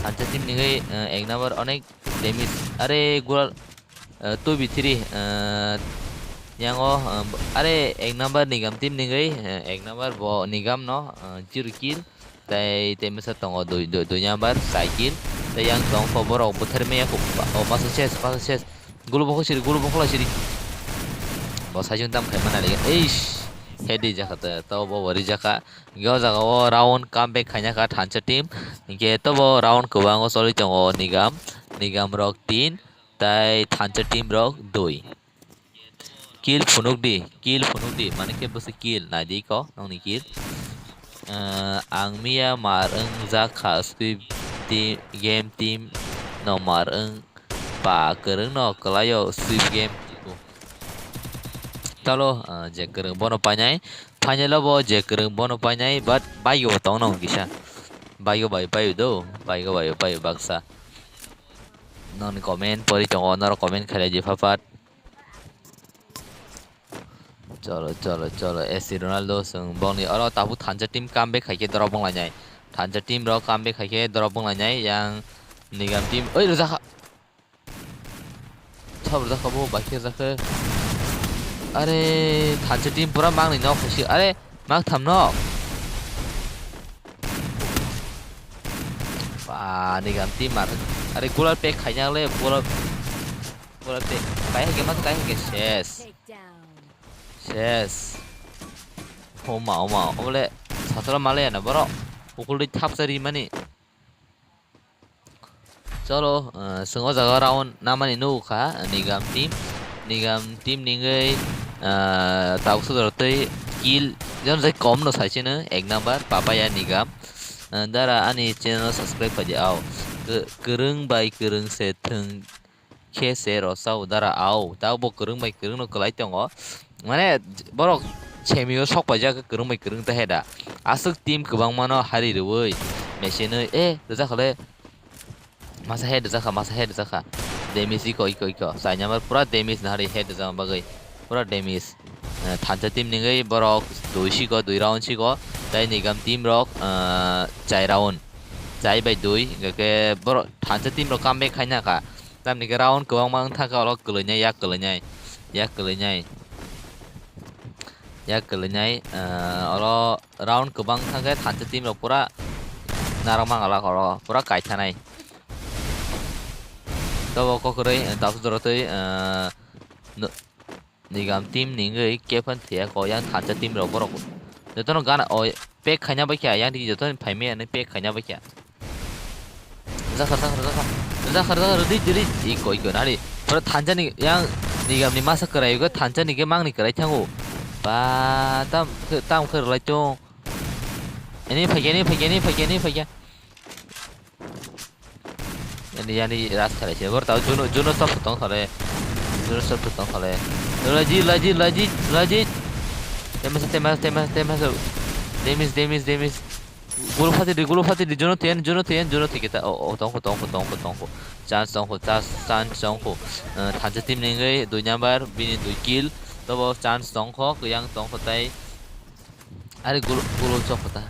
Thansa team ni wngwi, ah, ek number onek damage. Are gula, ah, two v three, ah, yango, ah, are ek number Nigam team ni wngwi, ah, ek number bo Nigam no, ah, zero kill. Tei, tei masa tongo dui, dui, dui number cycle. Tei yang tong kho borok bwtharmaya kho. O masa ses, masa ses. Gulu bokho siri, gulu bokho lai siri. Bo saichung tam khai mana liga. Eish. Head rijak kha to, to bo bo rijak kha. Hingke o jaga o round comeback khaina kha Thansa team. Hingke to bo round kwbang o choli tongo Nigam. Nigam rok tin. Tei Thansa team rok dui. Kill phunuk di, kill phunuk di, mane khe bwswk kill, nai di ko, nongni kill. Eh, ang miya mar wngjak kha, script team, game team, Nomar wng pa kwrwng no kwlaio Swift Game. Talo, ah, je kwrwng bono painai. Final o bo je kwrwng bono painai, but bike o tong nang kisa. Bike o bai pai do, bike o bai pai baksa. Noni comment pori tongo, norok comment khailai di phapat. Cholo, cholo, cholo, S C Ronaldo, chwng bongni oro tabuk thansa team comeback khaikhe drop wnglainai. Thansa team rok comeback khaikhe drop wnglainai, yang Nigam team, oi, rwjakha. Sab rwjakha bo, bai khe rwjakha. Are, thansa team pura mangni nok khaisi, are, mak tham nok. Ba, Nigam team mar. Are, cooler pack khaina le, cooler, cooler pack. Kai hake, mak kai hake, ses. Ses. Oma, oma, obole, satro male na borok. Ukuldi thapsa ri mani. Cholo, ah, chwng o jaga round namani nukha, Nigam team. Nigam team ningwi, ah, tabuk sodor tei kill, jon jai kom no saisino, ek number, Papaya Nigam. Ah, dara ani channel subscribe khaidi ao. Kw-, kwrwng bai kwrwng se thwng khe se rosao dara ao. Tabuk bo kwrwng bai kwrwng no kwlai tongo. Mane, borok semio sok paijak kwrwng bai kwrwng ta heda. Aswk team kwbangma no hari rwui, mesenwi, eh, rwjakhale. Masa head rwjakha, masa head rwjakha. Damage iko, iko, iko. Chai number pura damage nahari head rwjakma bagwi. Pura damage. Eh, thansa team ningwi borok dui siko, dui round siko. Tai Nigam team rok, eh, chai round. Chai bai dui. Hingkhe borok thansa team rok comeback khaina kha. Tamni khe round kwbangma wng thangkha, oro kwlwinai, yak kwlwinai. Yak kwlwinai. Yak kwlwinai, eh, oro round kwbang thangkhe thansa team rok pura narwk mangalak oro, pura kaithanai. Tobo kokrwi, eh, tabuk jorotwi, eh, no-, Nigam team ni wngwi kefan thwiya kok yang thansa team rok borok. Jotono gana o pack khaina bai kha, yang twi jotono phaimaya hinwi pack khaina bai kha. Rwjakha, rwjakha, rwjakha. Rwjakha, rwjakha, rwdi, rwdi. Iko, iko, nari. Pura thansa ni, yang Nigam ni masa kwrai go, thansa ni khe mangni kwrai thango. Ba, tam, tam khe rwlai tong. Ani phaikya, ani phaikya, ani phaikya, ani phaikya. Ani, ani ras khalai se. Bor tao Juno, Juno stop tong thale. Juno stop tong thale. Laji, laji, laji, laji. Temas, temas, temas, temas. Demis, demis, demis. Gulo phati di, gulo phati di, Juno ten, Juno ten, Juno ten kita. O, o, tongkho, tongkho, tongkho, tongkho. Chance tongkho, chance, chance tongkho. Eh, thansa team ningwi dui number, bini dui kill. Tobo chance tongkho, kwyang tongkho tai. Are gulo, gulo chokho ta.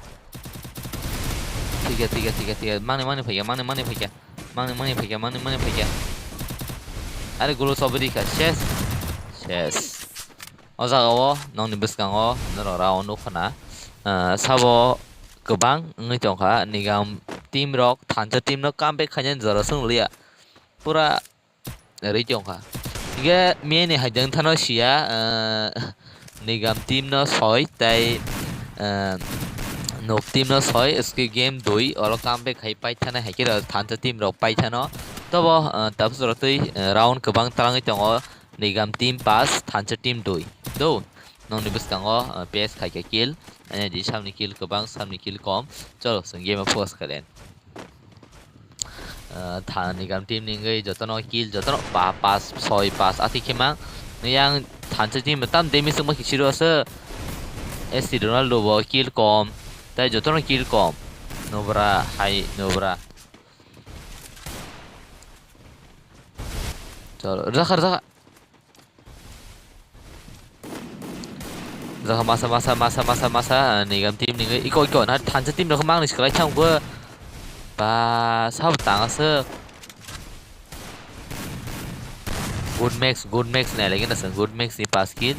Thikya, thikya, thikya, thikya. Mangni, mangni phaikya, mangni, mangni phaikya. Mangni, mangni phaikya, mangni, mangni phaikya. Are gulo chobwi rikha, ses. Ses. O jaga o, nokni bwskango, norok round nukho na. Ah, sabo kwbang wngwi tongkha, Nigam team rok, thansa team rok comeback khainani jora swng liya. Pura rwi tongkha. Hingkhe miyani haidang thano siya, ah, Nigam team no soi, tei, ah, Nok team no soi, Escape Game dui, oro comeback khai paithana, haikhe rok thansa team rok paithano. Tobo, ah, tabuk jora twi, ah, round kwbang talangwi tongo, Nigam team pass, thansa team dui. Do, nokni bwskango, ah, P S khaikha kill, ani di samni kill kwbang, samni kill kom. Cholo, chwng game o focus khailai. Ah, tha-, Nigam team ni wngwi jotono kill, jotono pa-, pass, soi, pass, ati khe mang. Yang thansa team tam damage wngma khe siro se. S C Ronaldo bo kill kom, tai jotono kill kom. Nobra, hai, nobra. Cholo, rwjakha, rwjakha. Jaga masa, masa, masa, masa, masa, ah, Nigam team ni wngwi iko, iko, na thansa team rok mangni swlai thang go. Ba, sabo tang aswk. Good max, good max nai lagi na swng, good max ni pass kill.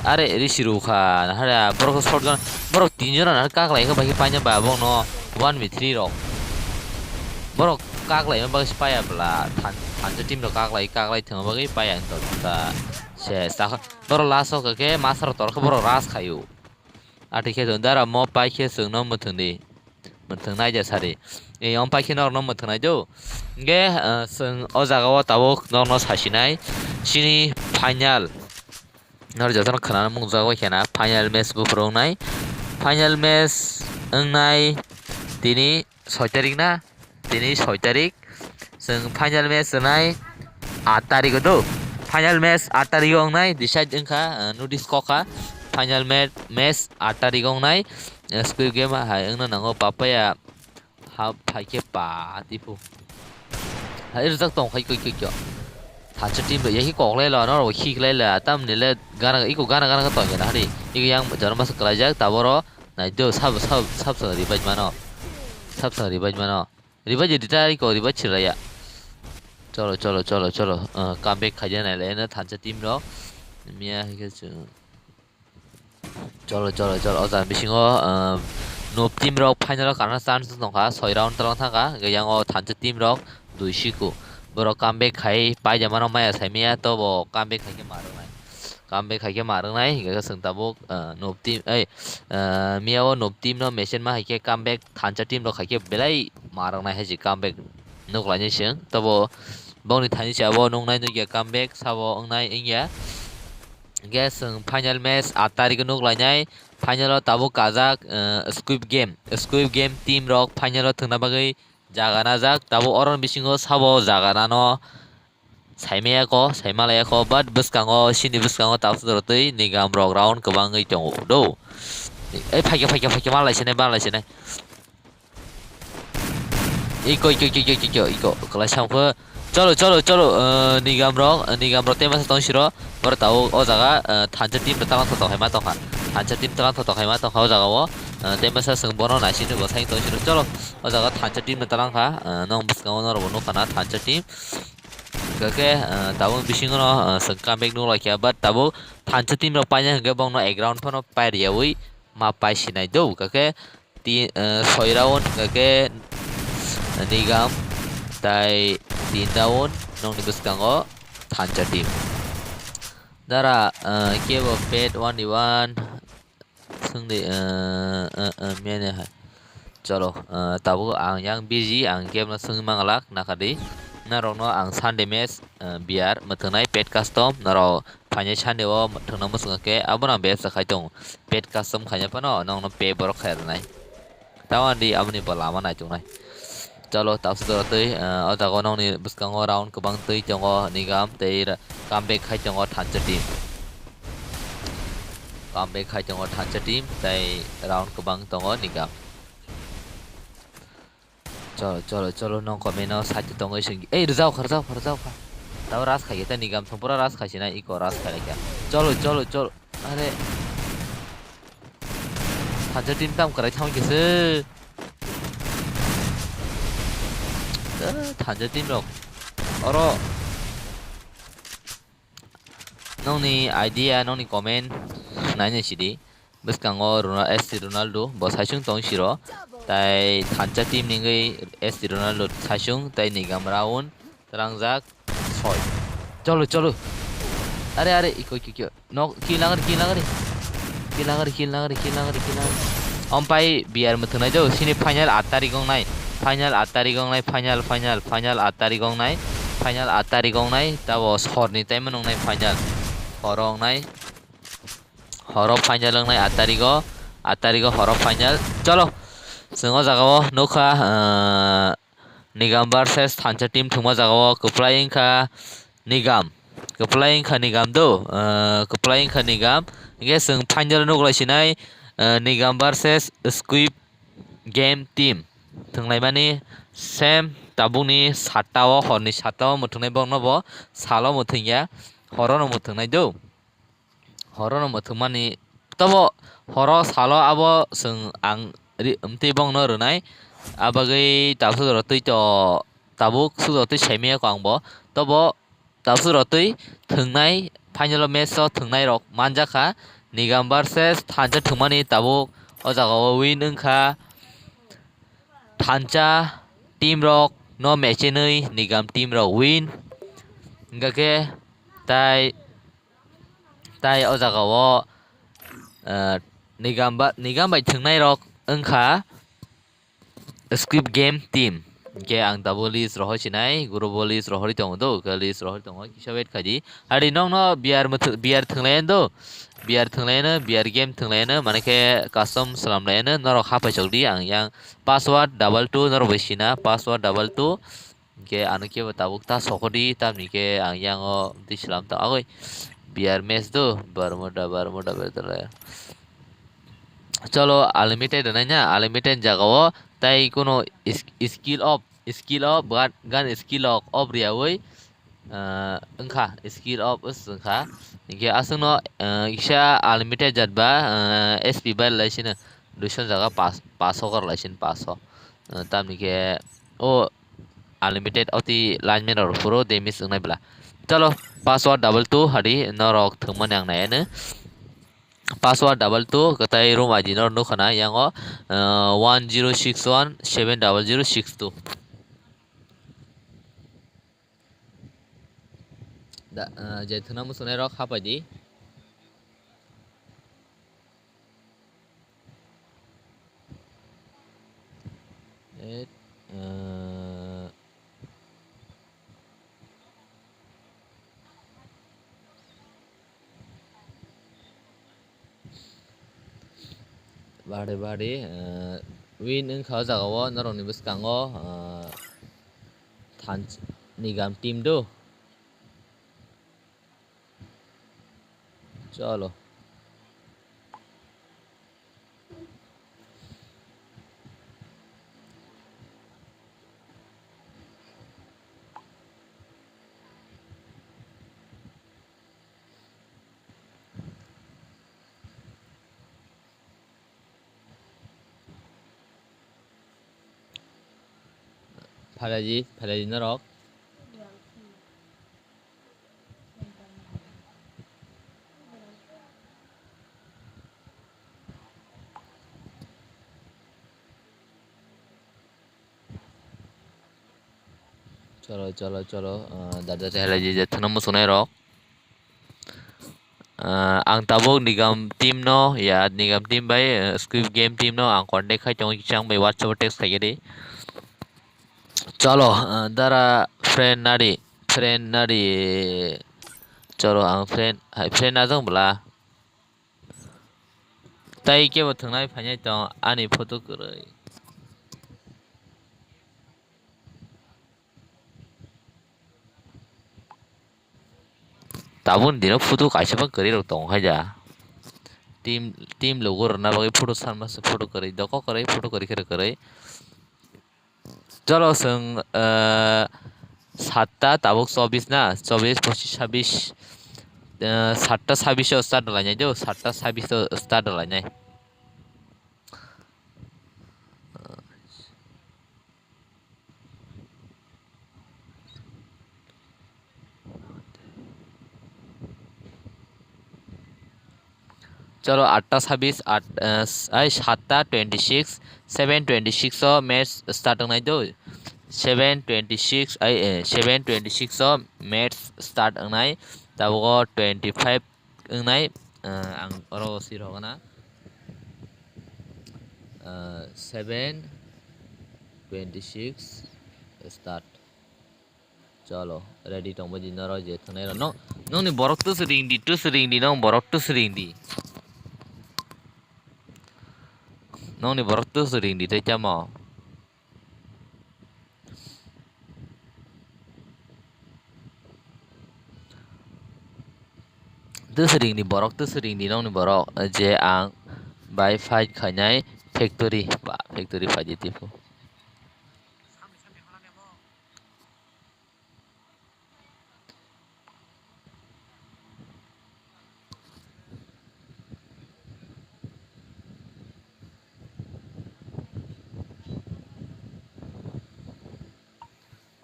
Are, risi rukha, na hara, borok shotgun, borok tin jona na kaklai khe bai khe paina ba, bongno one v three rok. Borok kaklai bagwi paya bwla, than-, thansa team rok kaklai, kaklai thwngma bagwi paya wng tong kha. Se, sakha, borok last o khe master tor khe borok rush khaio. Ati khe chwng dara mo pai khe chwngno mwthwng di. Mwthwng nai de sari. Ei, om pai khe norokno mwthwng nai do. Hingkhe, ah, chwng o jaga o tabuk norokno sasinai. Chini final. Norok jotono khwnana mung jagwi khena final match buphuru wngnai. Final match wngnai tini soi tarik na? Tini soi tarik. Chwng final match rwnai aat tarikh o do. Final match aat tarikh o wngnai, decide wngkha, uh, notice kokha. Final match, match aat tarikh o wngnai, uh, Squid Game hai wngna nango, Papaya ha phaikhe pa tipo. Hai rwjak tong khai koi koi kyo. Thansa team rok yaki koklai lo, norok khiklai la, tamni le gana, iko gana gana tong ya hari. Iko yang jora masa kwlaijak, taboro nai do, sab, sab, sab sa revive mano. Sab sa revive mano. Revive di ta iko revive chiraya. Cholo, cholo, cholo, cholo. Uh, comeback khaina nai le na thansa team rok. Miya hai khe chwng. Cholo, cholo, cholo. O jaga bisingo, uh, noob team rok final o karna chance tongkha. Soi round talang thangkha. Hingke yang o thansa team rok dui siku. Borok comeback khai paida mano maya saimaya, tobo comeback khai khe ma rwnai. Comeback khai khe ma rwnai. Hingke chwng tabuk, uh, noob team, ei, uh, miya o noob team no mesen ma hai khe comeback thansa team rok khai khe belai ma rwnai hai se comeback nuk lainai chwng. Tobo bongni thani se abo nuknai nukya comeback sabo wngnai wngya. Hingke chwng final match aat tarikh o nuk lainai. Final o tabuk kajak, eh, Squid Game. Squid Game team rok final o thwngna bagwi jaga najak. Tabuk oro bisingo sabo jaga nano saimaya ko, saima laya ko, but bwskango, sini bwskango tabuk jora twi nigam rok round kwbangwi tongo do. Ei phaikya, phaikya, phaikya, ma laisinai, ma laisinai. Iko, iko, iko, iko, iko, iko, kwlai samkho. Cholo, cholo, cholo, eh, nigam rok, eh, nigam rok temasa tong siro. Boro tabuk o jaga, eh, thansa team rok talang thotok hai ma tongkha. Thansa team talang thotok hai ma tongkha o jaga o. Eh, temasa chwng bono naising bo sai tong siro. Cholo, o jaga thansa team rok talang kha. Eh, nong bwskango norok bo nukha na thansa team. Hingke, eh, tabuk bisingo no, eh, chwng comeback nuk laikha, but tabuk thansa team rok paina hingke bongno ek round phano pai riyaui ma pai sinai do. Hingke ti-, eh, soi round hingke nigam tai tin round nongni bwskango thansa team. Dara, eh, kebo pet one di one. Swngdi, eh, eh, eh, mene hai. Cholo, eh, tabuk ang yang busy, ang game no swngwi manglak, nakadi. Norokno ang Sunday match, eh, beer mwthwngnai pet custom, norok phainai Sunday o mwthwngna mwswngkha khe, abono ang bebsa khai tongo. Pet custom khaina phano nokno pay borok khai rwnai. Tamo di aboni bo lama naituknai. Cholo, tabuk jora twi, eh, o jaga o nokni bwskango round kwbang twi tongo, nigam tei ra-, comeback khai tongo thansa team. Comeback khai tongo thansa team tei round kwbang tongo nigam. Cholo, cholo, cholo, nong comment o side o tongwi sing. Ei, rwjak kha, rwjak kha, rwjak kha. Tabo rush khai khe ta nigam thong pura rush khai sinai, iko rush khai kha. Cholo, cholo, cholo. Are. Thansa team tam kwrai thang khe se. Eh, thansa team rok. Oro. Nongni idea, nongni comment naina sidi. Bwskango Ronal-, S C Ronaldo bo saisung tong siro. Tai thansa team ningwi S C Ronaldo saisung tai nigam round talangjak soi. Cholo, cholo. Are, are, iko, iko, iko. Nok, kill langari, kill langari. Kill langari, kill langari, kill langari, kill langari. Ompai beer mwthwngnai do, sini final aat tarik wngnai. Final aat tarik wngnai, final, final, final aat tarik wngnai. Final aat tarik wngnai, tabo sorni time wngnai final. Horo wngnai. Horo final wngnai aat tarigo. Aat tarigo horo final. Cholo. Chwng o jaga o nukha, ah, Nigam versus Thansa team thwngma jaga o kwplai wngkha Nigam. Kwplai wngkha Nigam do, ah, kwplai wngkha Nigam. Hingke chwng final o nuklai sinai, ah, Nigam versus Squid Game team. Thwnglaimani same tabukni satta o, horni satta o mwthwngnai borokno bo salo mwthwngya, horono mwthwngnai do. Horono mwthwngmani tobo horo salo abo chwng ang ri-, twi bongno rwnai. Abagwi tabuk sujaro twi to, tabuk sujaro twi saimaya ko ang bo. Tobo tabuk sujaro twi thwngnai, final o match o thwngnai rok manjakha. Nigam versus Thansa thwngmani tabuk o jaga o win wngkha. Thansa team rok no match nwi Nigam team rok win. Hingkha khe tai Tai o jaga o, eh, Nigam ba, Nigam bai thwngnai rok wngkha Squid Game team. Hingke ang tabuk list rohor sinai, group o list rohorwi tongo do, hingke list rohorwi tongo, kisa wait khaidi. Hari nokno beer mwthw-, beer thwnglaiyan do, beer thwnglaiyan, beer game thwnglaiyan, mane khe custom swlamlaiyan, norok hapai chokdi, ang yang password double two, norok bai sina, password double two. Hinkhe ano kebo tabuk ta sokodi, tamni khe ang yango twi slam tong agoi. B R match do, Bermuda, Bermuda, Bermuda. Cholo, unlimited rwnai na, unlimited jagao tai kuno is-, skill off, skill off, gan, gan skill off, off riyaui, ah, wngkha, skill off wngkha. Hinkhe aswkno, ah, kisa unlimited jat ba, ah, S P bai lai sino, duiso jaga pas, paso kor lai sino, paso. Ah, tamni khe o unlimited oti lineman rok phuru damage wngnai bwla. Cholo, password double two hadi norok thwngmani ang nai ano. Password double two kwtai room I D no nukha na yango, ah, one zero six one seven double zero six two. Da, ah, je thwna muchunai rok hapai di. Eh, eh, Bari, bari, eh, win wngkha o jaga o norok ni bwskango, eh, Thanch-, Nigam team do. Cholo. Phailaidi, phailaidi norok. Cholo, cholo, cholo, ah, dada phailaidi je thwna muchunai rok. Ah, ang tabuk Nigam team no, ya, Nigam team bai, eh, Squid Game team no ang contact khai tongo, kisa ang bai WhatsApp o text khai di. Cholo, ah, dara friend nadi, friend nadi. Cholo, ang friend, hai friend najong bwla. Tai kebo thwngnai phainai tong ani photo kwrwi. Tabuk ni dino photo kaisa phano kwrwi rok tongo khaida. Team, team logo rwna bagwi photo sanma se photo kwrwi, doko kwrwi, photo kwrwi khe kwrwi. Cholo chwng, eh, satta tabuk chobis na, chobis, pochis, sabis, eh, satta sabis o start lainai do, satta sabis o start lainai. Cholo, atta sabis, at, eh, s-, ai, satta twenty six, seven twenty six o match start wngnai do. Seven twenty six, ai, eh, seven twenty six o match start wngnai. Tabuk o twenty five wngnai, eh, ang oro swi rwgana. Eh, seven twenty six start. Cholo, ready tongbai di norok je thwngnai rok. Nong, nongni borok twswk ring di, twswk ring di, nong borok twswk ring di. Nongni borok twswk ring di tei tamo. Twswk ring di borok, twswk ring di nongni borok je ang bai fight khainai factory, ba factory phai di tipo.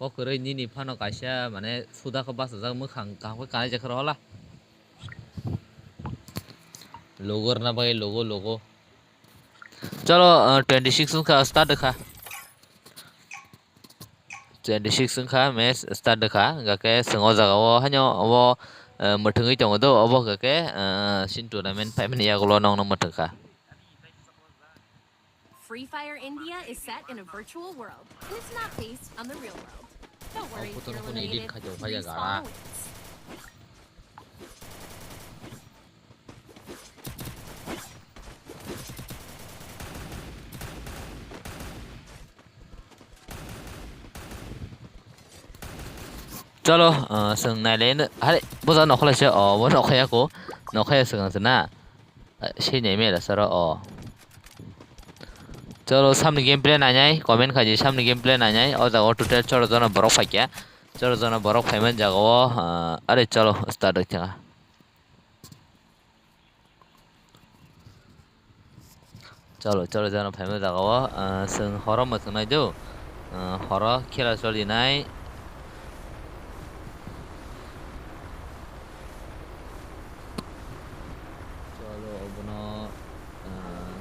Kok kwrwi nini phano kaisa mane suda khe bachajak, mwkhang kaham khe kanai jak khe rw hala. Logo rwna bagwi logo, logo. Cholo, ah, twenty six wngkha, start kha. Twenty six wngkha, match start wngkha, hwnkha khe chwng o jaga o haino obo, eh, mwthangwi tongo do, obo hwnkha khe, eh, sin tournament phaimani yagulo nongno mwthangkha. Free Fire India is set in a virtual world, and it's not based on the real world. Don't worry, photo your no kono edit eliminated khaijak, khaijak three small wins. Chalo, ah, chwng nailai no, hai, boja nokhorlaisa, o, bo nokhorya ko, nokhorya swkang se na. Ah, sei nai mela saro, o. Chalo, samni gameplay nainai, comment khaidi, samni gameplay nainai, o jaga o total choro jona borok phaikya, choro jona borok phaiman jaga o, ah, are chalo, start wngkha. Chalo, chalo, jano phaima jaga o, ah, chwng horo mwthang nai do, ah, horo khela choli nai. Chalo, obono, ah,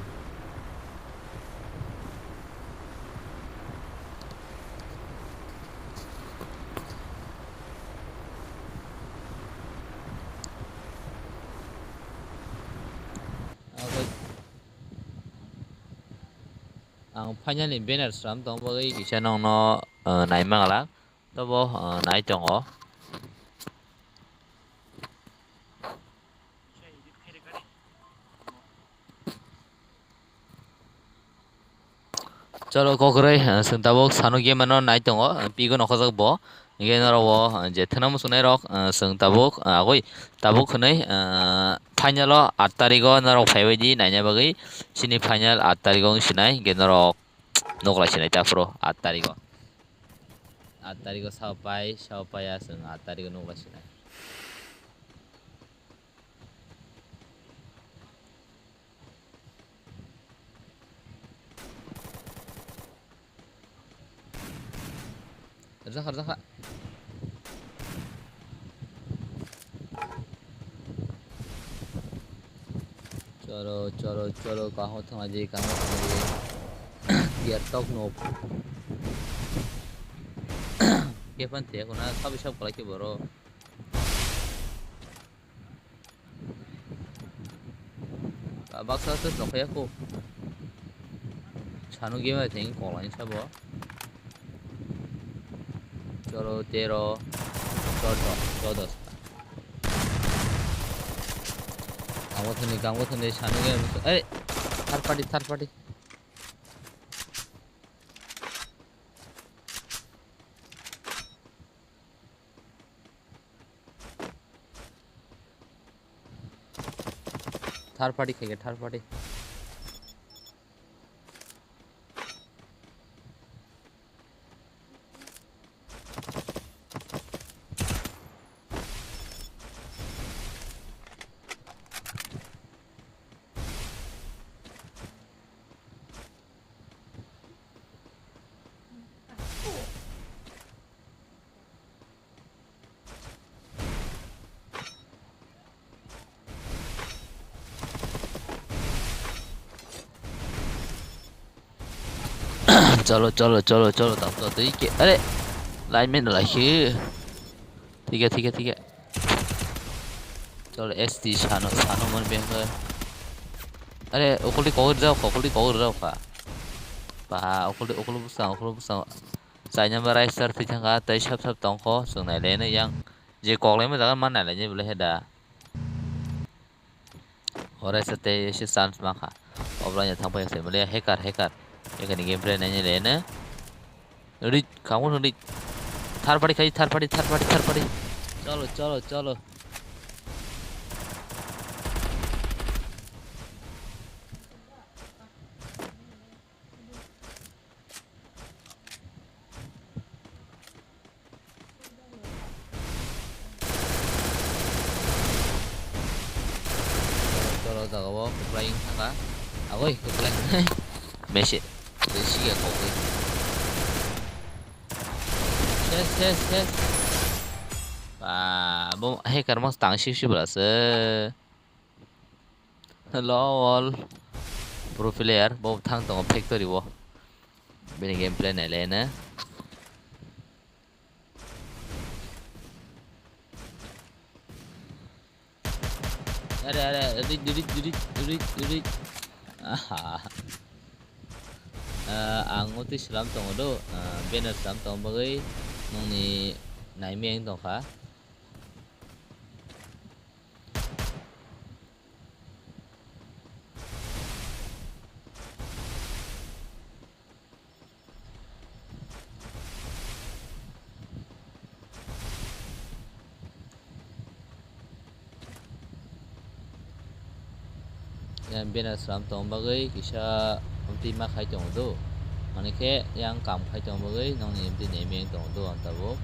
Ang final ni banner slam tong bagwi kisa nongno, ah, nai manglak, tobo, ah, nai tongo. Chalo, kokroi, ah, chwng tabuk sano game no nai tongo, ah, pigo nokhojak bo. Hingke norok o, ah, je thwngna muchungnai rok, ah, chwng tabuk, ah, agoi tabuk hwnwi, ah, final o aat tarikh o norok phaibai di naina bagwi. Chini final aat tarikh o wng sinai, hingke norok nuklai sinai ta phuru aat tarikh o. Aat tarikh o sao pai, sao paiya chwng aat tarikh o nuklai sinai. Rwjakha, rwjakha. Choro, choro, choro, kaham thanglaidi, kaham thanglaidi. Tiar tok no. Kephan te kuna sabi sab kalai ke boro. Ah, baksa se nokha ya ko. Sanu game I think kolai sabo. Choro tero, chordo, chordo. Kamu thani, kamu thani sanu game. Eh, third party, third party. Third party khaikhe, third party. Cholo, cholo, cholo, cholo, tam to twi ke, are, line man lai khi. Thik he, thik he, thik he. Cholo, S T sano, sano mon beng khe. Are, okoldi kogor jao kha, okoldi kogor jao kha. Ba, okoldi, okolo bwsang, okolo bwsang. Chaina ba rice sar thwi thangkha, tei sap sap tongkho, chwng nai le yang. Je kok laima jaga man nai le je bole he da. Ora sa tei se chance ma kha. Obla nya thang pai se mole hacker, hacker. Hacker ni gameplay nai le ne. Ri, kamu ri. Third party khai, third party, third party, third party. Cholo, cholo, cholo. Cholo, cholo, jaga o kwplai wng thangkha. Aboi, kwplai wngnai. Mese, mese ya kok wi. Ses, ses, ses. Ba, bo hacker mas tang sip sip rasa. Hello all. Pro player, bo thang tongo factory o. Bini gameplay nai le na. Are, are, rit, rit, rit, rit, rit. Aha. Ah, ang uti slam tongo do, ah, banner slam tongo bagwi nongni naimiyang tongkha. yang banner slam tong bagwi kisa amtwi ma khai tongo do. Mane khe yang kam khai tong bagwi nongni amtwi nemeng tongo do ang tabuk.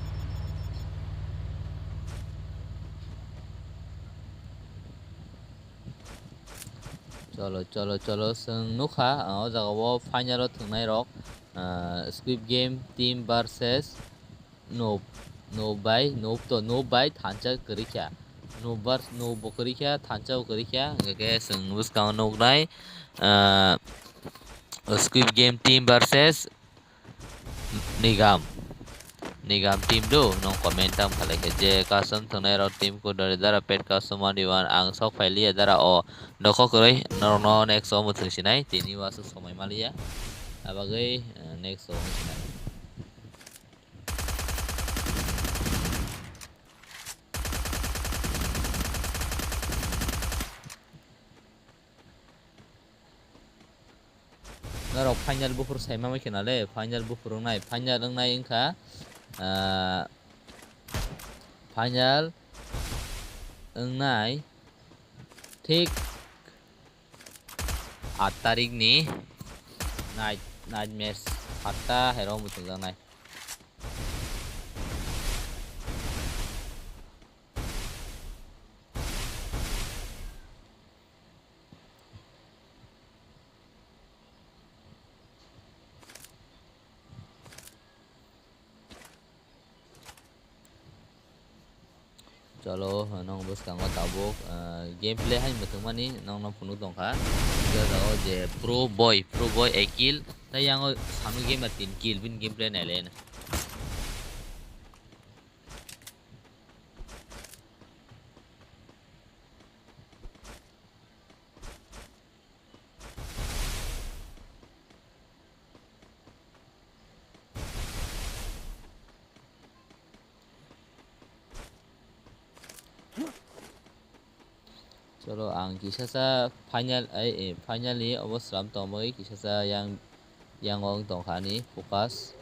Cholo, cholo, cholo, chwng nukha, ah, o jaga o final o thwngnairok, ah, Squid Game team versus Noob, Noob bai, Noob to, Noob bai thansa kwrwi kha. Noob vers-, Noob bo kwrwi kha, thansa bo kwrwi kha, hwnkhe chwng bwskango nuknai, ah, Squid Game team versus Nigam. Nigam team do, nong comment tam khalai khe je custom thwngnai rok team kudare dara pet custom one v one ang sok phai liya dara o nokho kwrwi norokno next o mwthwng sinai tini wasuk somoi maliya. Abagwi, eh, next o wng sinai. Norok final buphuru sai mamai khena le, final buphuru wngnai, final wngnai wngkha, ah, final wngnai thik aat tarikni night, night match satta hero muchungjaknai. Cholo, nong bwskango tabuk, ah, gameplay hai mwthangmani nongno phunuk tongkha. Jagao je pro boy, pro boy ek kill, tei yango samung gamer tin kill, bini gameplay nailai. Cholo, ang kisa sa final, ai, eh, finally obo slam tongmani kisa sa yang, yang ong tongkha ani focus.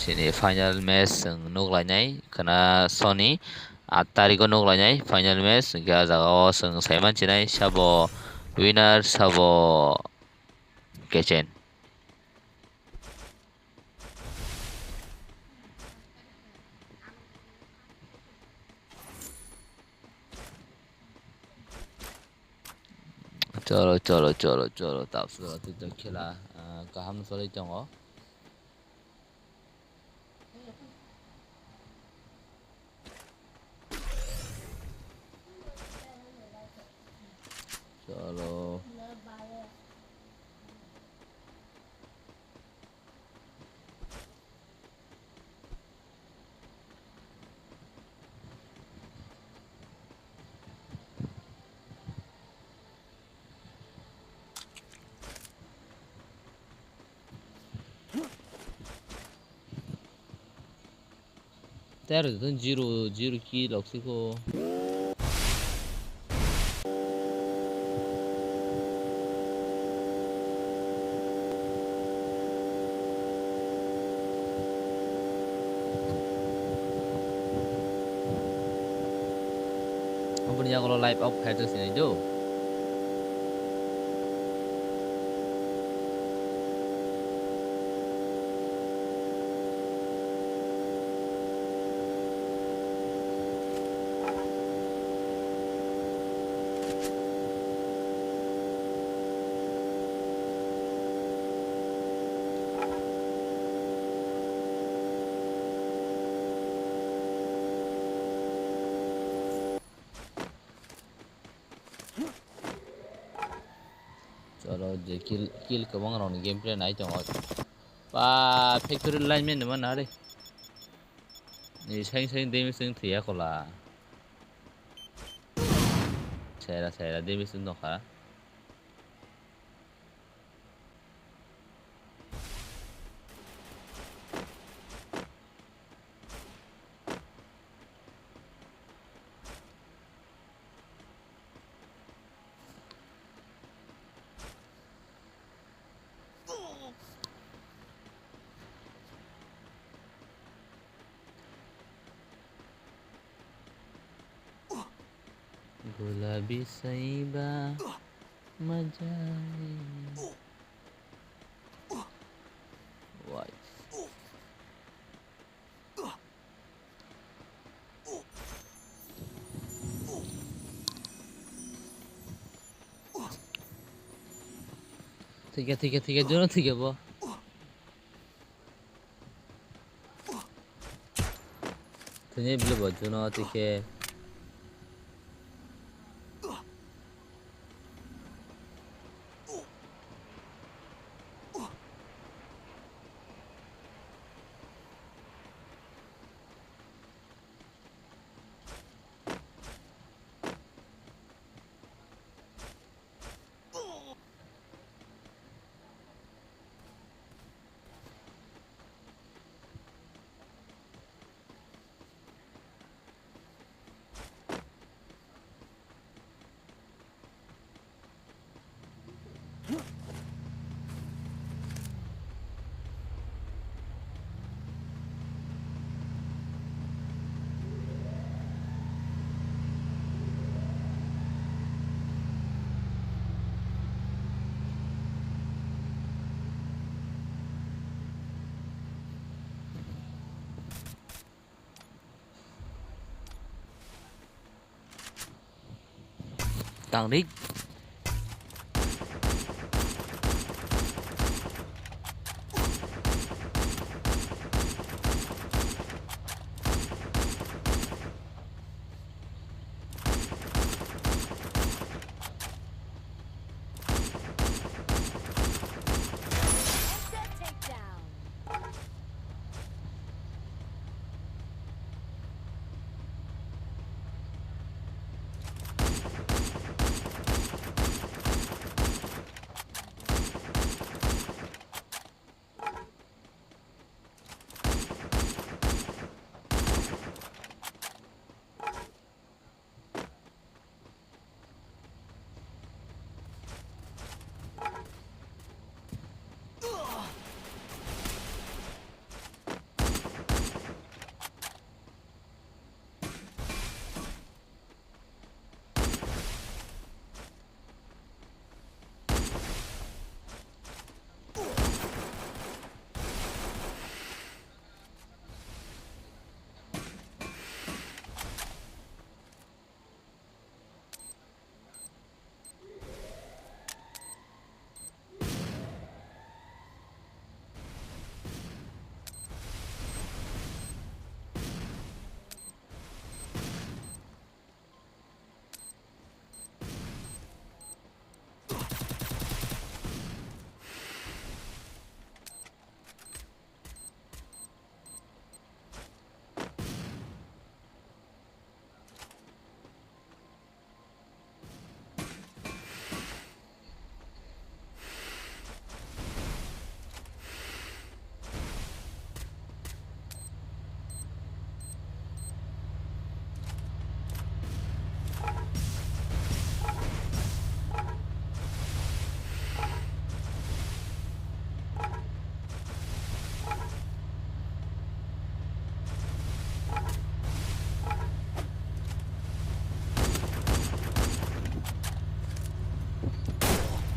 Chini final match chwng nuk lainai khwna soni aat tarikgo nuk lainai final match, hwnkhe ah jagao chwng sai mansinai sabo winner sabo kechen. Cholo, cholo, cholo, cholo, tapswk khela, ah, kaham choli tongo. Cholo. Tero tun zero, zero kill loksiko. Aboni yagulo live out khaijak sinai do. Cholo, je kill, kill kwbang rokni gameplay nai tongo. Ba, factory line man naman na re. Ni saing saing damage wng thwiya kola. Saira saira damage wng tongkha. Gulabi saiba majai. Wai. Thikya, thikya, thikya, jono thikya bo. Thini bwlwi bo jono thikhe. Tangrik.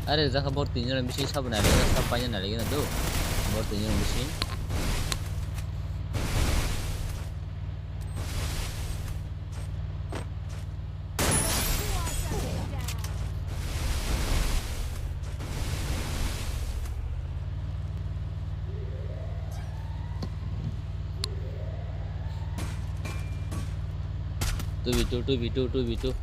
Are jaka bor tin jona bising sabo nai lagi na, sab paina nai lagi na do. Bor tin jona bising. Two v two, two v two, two v two.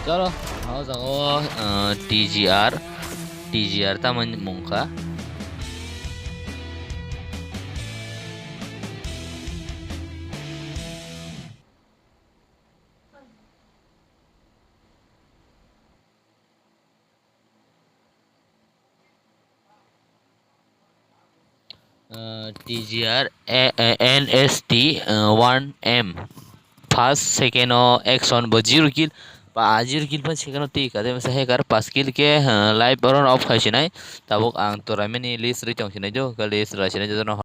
Chalo, o jaga o, ah, T G R, T G R tamo mung kha. Ah, T G R, eh, eh, N S T, eh, one M. First, second o action bo zero kill. pa zero kill phan second o twi ka de masa hacker pas kill khe, eh, live oro off khai sinai. Tabuk ang torai mani list ri tong sinai jo, ka list rai sinai jo, jotono